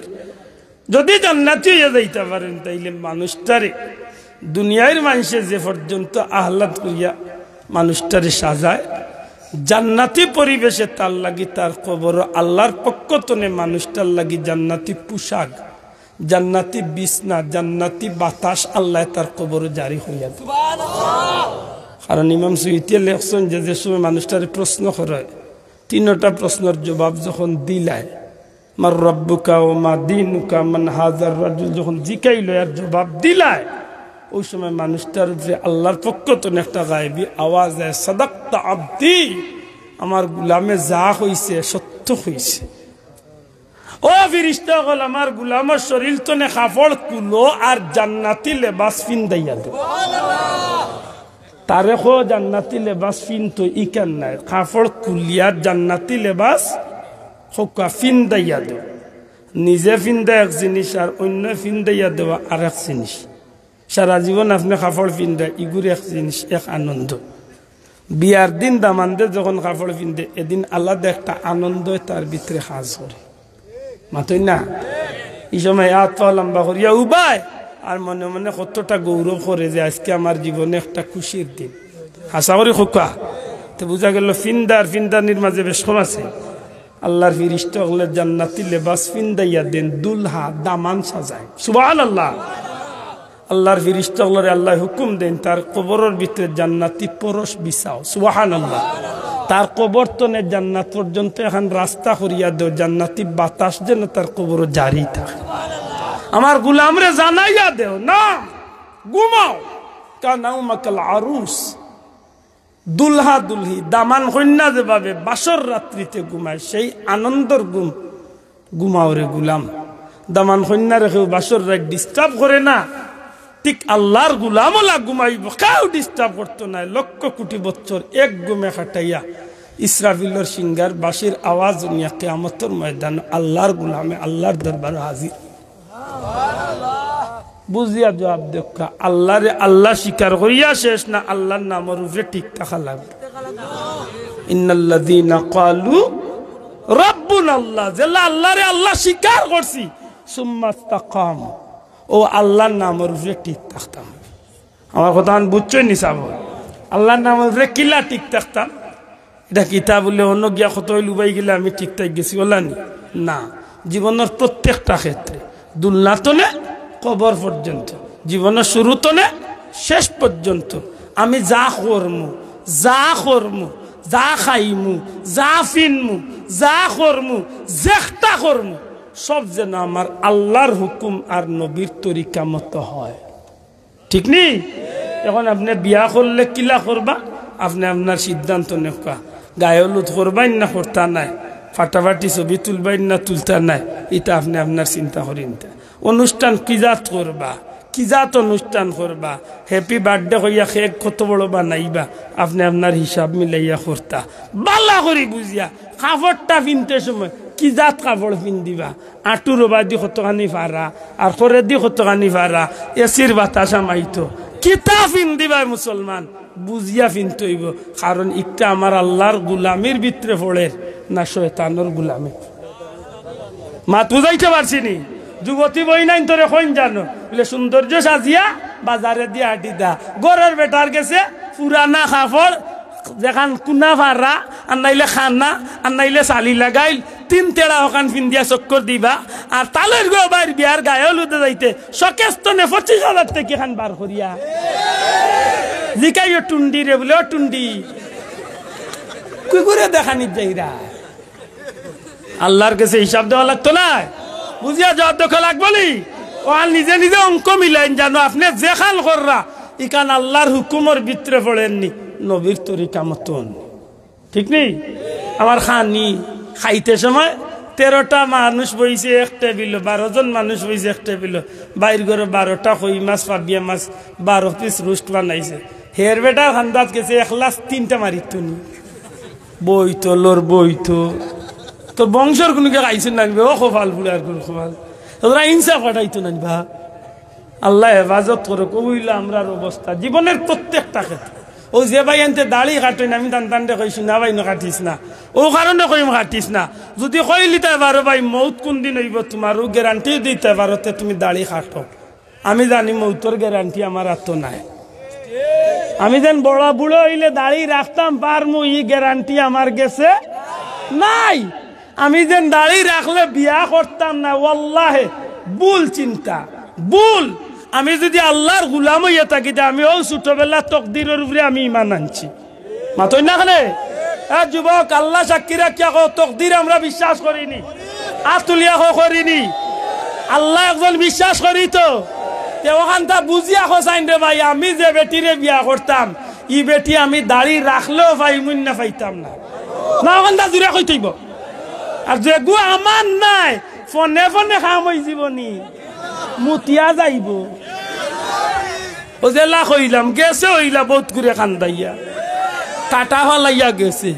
যুদি জান্নাতি অইয়া যাইতা পারেন, তাইলে মানুষটারে দুনিয়ার মানষে যে পর্যন্ত আহ্লাদ করিয়া মানুষটারে সাজায়, জান্নাতি পরিবেশে তার লাগি তার কবরো আল্লার পক্ষ তনে মানুষটার লাগি জান্নাতি পোশাক, জান্নাতি বিছনা, জান্নাতি বাতাস আল্লায় তার কবরো জারি করিয়া দেয়। কারণ ইমাম সুয়ুতিয়ে লেখছইন যে, যে সময় মানুষটারে প্রশ্ন করা অয়, তিনটা প্রশ্নর জবাব যখন দিলায়, "মান রাব্বুকা ওয়া মা দীনুকা মান হাযার রাজুল", যখন জিকাইল আর জবাব দিলায়, অউ সময় মানুষটার উপরে আল্লার পক্ষ তনে একটা গায়েবী আওয়াজ আয়, "সাদাক্তা আবদি, আমার গুলামে যা কইছে সত্য কইছে।" ও ফিরিস্তা অকল, আমার গুলামর শরীর তনে কাপড় খুলো আর জান্নাতি লেবাস ফিন্দাইয়া দেও। তারে কও জান্নাতি লেবাস ফিনতো, ইখান নায়, কাপড় খুলিয়া জান্নাতি লেবাস কউক্কা ফিন্দাইয়া দেও। নিজে ফিন্দা এক জিনিস আর অইন্যে ফিন্দাইয়া দেওয়া আরেক জিনিস। সারা জীবন আপনে কাপড় ফিন্দা, ইগুর এক জিনিস, এক আনন্দ। বিয়ার দিন দামান্দে যখন কাপড় ফিন্দে, এদিন আলাদা একটা আনন্দ তার ভিতরে কাজ করে। মাতইন না? ই সময় আত পাও লম্বা করিয়া উবায়, আর মনে মনে কতটা গৌরব করে যে আজকে আমার জীবনে একটা খুশির দিন। আশা করি কউক্কা। তে বুঝা গেল ফিন্দা আর ফিন্দানির মাঝে বেশ কম আছে। আল্লার ফিরিস্তা অকলে জান্নাতি লেবাস ফিন্দাইয়া দেন, দুলহা দামান সাজায়। সুবহানাল্লাহ। আল্লার ফিরিস্তা অকলরে আল্লায় হুকুম দেন, তার কবরর ভিতরে জান্নাতি পরশ বিছাও। সুবহানাল্লাহ। তার কবর তনে জান্নাত পর্যন্ত এখান রাস্তা করিয়া দেও, জান্নাতি বাতাস যেন তার কবরো জারি থাকে। আমার গুলামরে জানাইয়া দেও না, ঘুমাও, কানাউমাকাল আরুস। দুলহা দুলহি, দামান কইন্যা যেভাবে বাসর রাত্রিতে ঘুমায়, সেই আনন্দর ঘুম ঘুমাও রে গুলাম। দামান কইন্যারে কেউ বাসর রাইত disturb করে না, ঠিক আল্লার গুলাম অলা ঘুমাইবো, কেউ disturb করতো নায়। লক্ষ কোটি বছর এক ঘুমে কাটাইয়া ইসরাফিলর শিঙ্গার বাঁশির আওয়াজ হুনিয়া কিয়ামতর ময়দান আল্লার গুলামে আল্লার দরবারো হাজির। বুঝিয়া জবাব দেউক্কা, আল্লারে আল্লা স্বীকার করিয়া শেষ না, আল্লার নামর উপরে ঠিক থাকা লাগবো। ইন্নাল্লাযীনা ক্বালু রাব্বুনাল্লাহ, যেলা আল্লারে আল্লা স্বীকার করছি, সুম্মাস্তাকাম, ও আল্লাহর নামর উপরে ঠিক থাকতাম। আমার কথা আমি বুঝছইন নি সাব? আল্লাহর নামর উপরে কিলা ঠিক থাকতাম? ইটা কিতা বুলে অন্য গিয়া কত অইল উবাই গেলে আমি ঠিক থাকি গেছি, ওলা নি? না, জীবনর প্রত্যেকটা ক্ষেত্রে, দুলনা তনে কবর পর্যন্ত, জীবনর শুরু তনে শেষ পর্যন্ত আমি যা করমু, যা করমু, যা খাইমু, যা ফিনমু, যা করমু, যেখটা করমু, সব যেন আমার আল্লাহর হুকুম আর নবীর তরিকা মতো হয়। ঠিক নি? এখন আপনে বিয়া করলে কিলা করবা, আপনে আপনার সিদ্ধান্ত নেউক্কা। গায়ে হলুদ করবাইন না করতা নায়, ফাটাফাটি ছবি তুলবাইন না তুলতা নায়, ইটা আপনে আপনার চিন্তা করি নিতা। অনুষ্ঠান কি জাত করবা, কি জাত অনুষ্ঠান করবা, হ্যাপি বার্থডে কইয়া কেক কত বড় বানাইবা, আপনে আপনার হিসাব মিলাইয়া করতা। বালা করি বুঝিয়া কাপড়টা ফিনতে সময় কি জাত কাপড় ফিন্দিবা, আটুর ওবায়দি কতখানি ফাড়া, আর করেদি কতখানি ফাড়া, এসির বাতাস হামাইতো। কিতা ফিন্দিবা মুসলমান, বুঝিয়া ফিনতে অইবো, কারণ ইকটা আমার আল্লাহর গুলামির ভিতরে পড়ের না শয়তানর গুলামি। মাত বুঝাইতে পারছি নি? যুবতী বইনাইন তোরে কইন জানো, বুলে সৌন্দর্য সাজিয়া বাজারেদি আড্ডি দা, ঘরর বেটার গেছে পুরানা কাপড়, যেখান কুনা ফাড়া, আর নাইলে খানা, আর নাইলে শালি লাগাইল, তিন তেড়া অখান ফিন্দিয়া চক্কর দিবা, আর তালইর গো বাইর বিয়ার গায়ে হলুদে যাইতে শোকেস তনে পঁচিশ হাজার টেকা খান বার করিয়া। জিকাইও টুন্ডি রে বুলে, "ও টুন্ডি, কুকুরে দেখানি যাইরা?" আল্লাহর গেছে হিসাব দেওয়া লাগতো নায়? বুঝিয়া জবাব দেওয়া লাগবো নি? ও আর নিজে নিজে অঙ্ক মিলাইন জানো, আপনে যেখান কররা, ইখান আল্লাহর হুকুমর ভিতরে পড়ের নি, নবীর তরিকা মতন। ঠিক নি? আমার খানি খাইতে সময় তেরোটা মানুষ বইছে এক টেবিলো, বারো জন মানুষ বইছে এক টেবিলো। বাইর ঘরো বারোটা কই মাছ, পাবিয়া মাছ, বারো পিস রোস্ট বানাইছে। হের বেটার খান্দাত গেছে এক লাখ তিনটা মারিতো নি। বইতো, লড় বইতো। তোর বংশর কুনুকে খাইছে না নিবে, ও কপাল পুড়ার গুর কপাল। তোরা ইনসাফ খাটাইতো না নিবা। আল্লায় হেফাজত করউক, অউ অইলো আমরার অবস্থা জীবনর প্রত্যেকটা ক্ষেত্রে। অউ যে ভাইয়াইন্তে দাড়ি কাটইন, আমি তান তানরে কইছি না ভাই, না কাটিস না, অউ কারণে কইমু কাটিস না। যুদি কইলিতায় পারো ভাই, মউত কুনদিন অইবো তুমার, অউ গ্যারান্টি দিতায় পারো, তে তুমি দাড়ি কাটো। আমি জানি মউতর গ্যারান্টি আমার আতো নাই। আমি যেন বড় বুড়া অইলে দাড়ি রাখতাম পারমু, ই গ্যারান্টি আমার গেছে নাই। আমি যেন দাড়ি রাখলে বিয়া করতাম না, ওয়াল্লাহে ভুল চিন্তা, ভুল। আমি যুদি আল্লার গুলাম অইয়া থাকি, তে আমি অউ ছোটবেলা তকদিরর উপরে আমি ইমান আনছি। মাতইন না কেনে? এ যুবক, আল্লা সাক্ষী রাখিয়া কও, তকদির আমরা বিশ্বাস করি নি। আত তুলিয়া কও, করি নি। আল্লা একজন বিশ্বাস করি তো। তে অখানতা বুঝিয়া কও চাইন রে ভাই, আমি যে বেটিরে বিয়া করতাম, ই বেটি আমি দাড়ি রাখলেও পাইমু না, পাইতাম না। না, অখানতা জুরে কইতে অইবো। আর যেগু আমার নায়, ফোনে ফোনে কাম অইযিবো নি, মুতিয়া যাইবো। অউ যেলা কইলাম, গেছে অইলা বউত গুরে কান্দাইয়া, কাটা ফালাইয়া গেছে।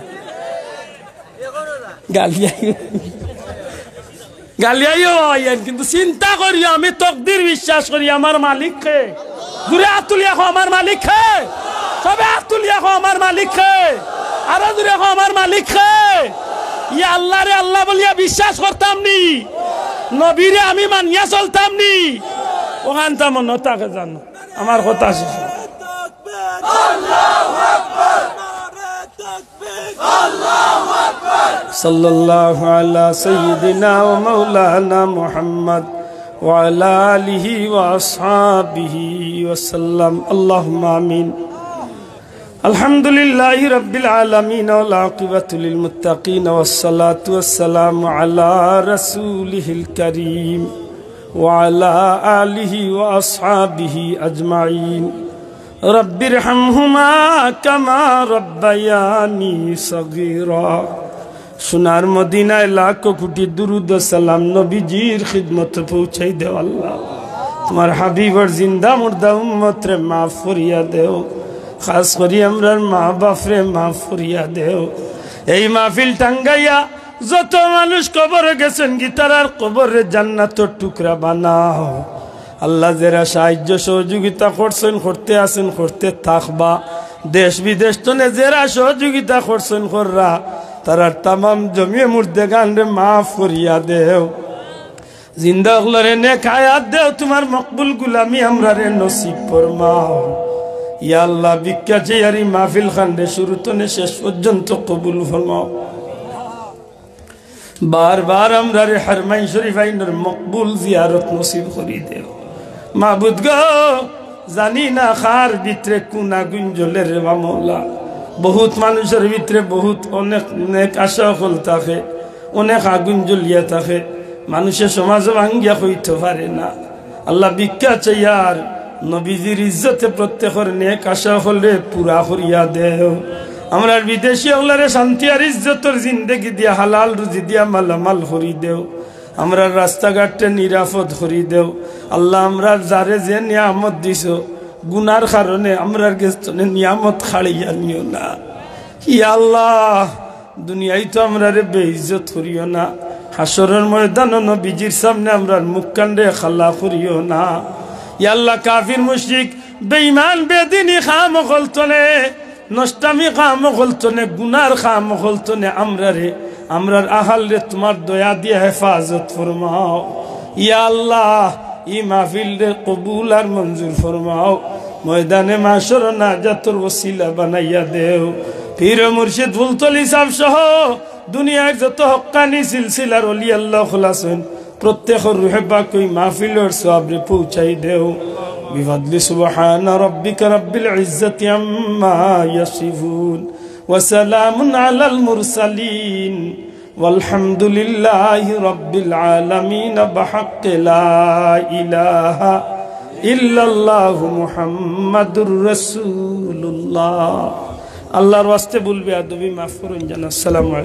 গালিয়াইও, গালিয়াইও আইয়ান, কিন্তু চিন্তা করিও, আমি তকদির বিশ্বাস করি, আমার মালিক কে? জুরে আত তুলিয়া কও, আমার মালিক কে? সবে আত তুলিয়া কও, আমার মালিক কে? আরো জুরে কও, আমার মালিক কে? ই আল্লারে আল্লা বলিয়া বিশ্বাস করতাম নি? নবীরে আমি মানিয়া চলতাম নি? অখানতা মনো থাকে জানো। আমার কথা শেষ। صلى الله على سيدنا ومولانا محمد وعلى آله وأصحابه وسلم. اللهم آمين. الحمد لله رب العالمين، والعاقبة للمتقين، والصلاة والسلام على رسوله الكريم وعلى آله وأصحابه أجمعين. رب ارحمهما كما ربياني صغيرا. সোনার মদিনায় লাখো কোটি দুরুদ ও সালাম নবীজির খিদমতে পৌঁছাই দেও আল্লা। তুমার হাবিবর জিন্দা মুর্দা উম্মতরে মাফ করিয়া দেও, খাস করি আমরার মা বাফরে মাফ করিয়া দেও। এই মাহফিল টাঙ্গাইয়া যত মানুষ কবরে গেছইন গি, তারার কবররে জান্নাতর টুকরা বানাও। আল্লা, যেরা সাহায্য সহযোগিতা করছইন, করতে আছইন, করতে থাকবা, দেশ বিদেশ তনে যেরা সহযোগিতা করছইন, কররা, তারার তামাম জমিয়ে মুর্দেগানরে মাফ করিয়া দেও। জিন্দা অকলরে নেক হায়াত দেও, তুমার মকবুল গুলামি আমরারে নসিব ফরমাও। ইয়া আল্লাহ, ভিক্ষা চাইয়ার ই মাহফিল খানরে শুরু তনে শেষ পর্যন্ত কবুল ফরমাও। বারবার আমরারে হারমাইন শরীফ আইনর মকবুল জিয়ারত নসিব করি দেও। মাবুদ গো, জানি না কার ভিতরে কুন আগুন জ্বলে রে বা মৌলা। বহুত মানুষর ভিতরে বহুত অনেক নেক আশা অকল থাকে, অনেক আগুন জ্বলিয়া থাকে। মানুষে সমাজো ভাঙ্গিয়া কইতো পারে না। আল্লাহ, ভিক্ষা চাইয়ার নবীজির ইজ্জতে প্রত্যেকর নেক আশা অকলরে পুরা করিয়া দেও। আমরার বিদেশি অকলরে শান্তি আর ইজ্জতর জিন্দেগি দিয়া, হালাল রুজি দিয়া মালামাল করি দেও। আমরার রাস্তাঘাটে নিরাপদ করি দেও। আল্লাহ, আমরার যারে যে নিয়ামত দিছো, গুনার কারণে আমরার গেছ তনে নিয়ামত কাড়িয়া নিও না। ইয়া আল্লাহ, দুনিয়াইত আমরারে বেইজ্জত করিও না, হাশরর ময়দানো নবীজির সামনে আমরার মুখ কানরে কালা করিও না। ইয়া আল্লাহ, কাফির মুশরিক বেঈমান বেদিনী কাম অকল তনে, নষ্টামি কাম অকল তনে, গুনার কাম অকল তনে আমরারে, আমরার আহালরে তুমার দয়া দিয়া হেফাজত ফরমাও। ইয়া আল্লাহ, ই মাহফিলরে কবুল আর মঞ্জুর ফরমাও। ময়দানে মাশর নাজাতর ওসিলা বানাইয়া দেও। পীর মুর্শিদ ফুলতলি সাহেব সহ দুনিয়ার যত হক্কানি সিলসিলার অলি আল্লাহ অকল আছইন, প্রত্যেকর রুহে পাক ওই মাহফিলর সওয়াবরে পৌঁছাই দেও। বিফাদলি সুবহানা রাব্বিকা রাব্বিল ইজ্জাতি আম্মা ইয়াসিফুন, ওয়া সালামুন আলাল মুরসালিন, ওয়ালহামদুলিল্লাহি রাব্বিল আলামিন, বিহাক্কি লা ইলাহা ইল্লাল্লাহু মুহাম্মাদুর রাসূলুল্লাহ। আল্লাহর ওয়াস্তে ভুল বেয়াদবি মাফ করইন জান। আসসালামু আলাইকুম।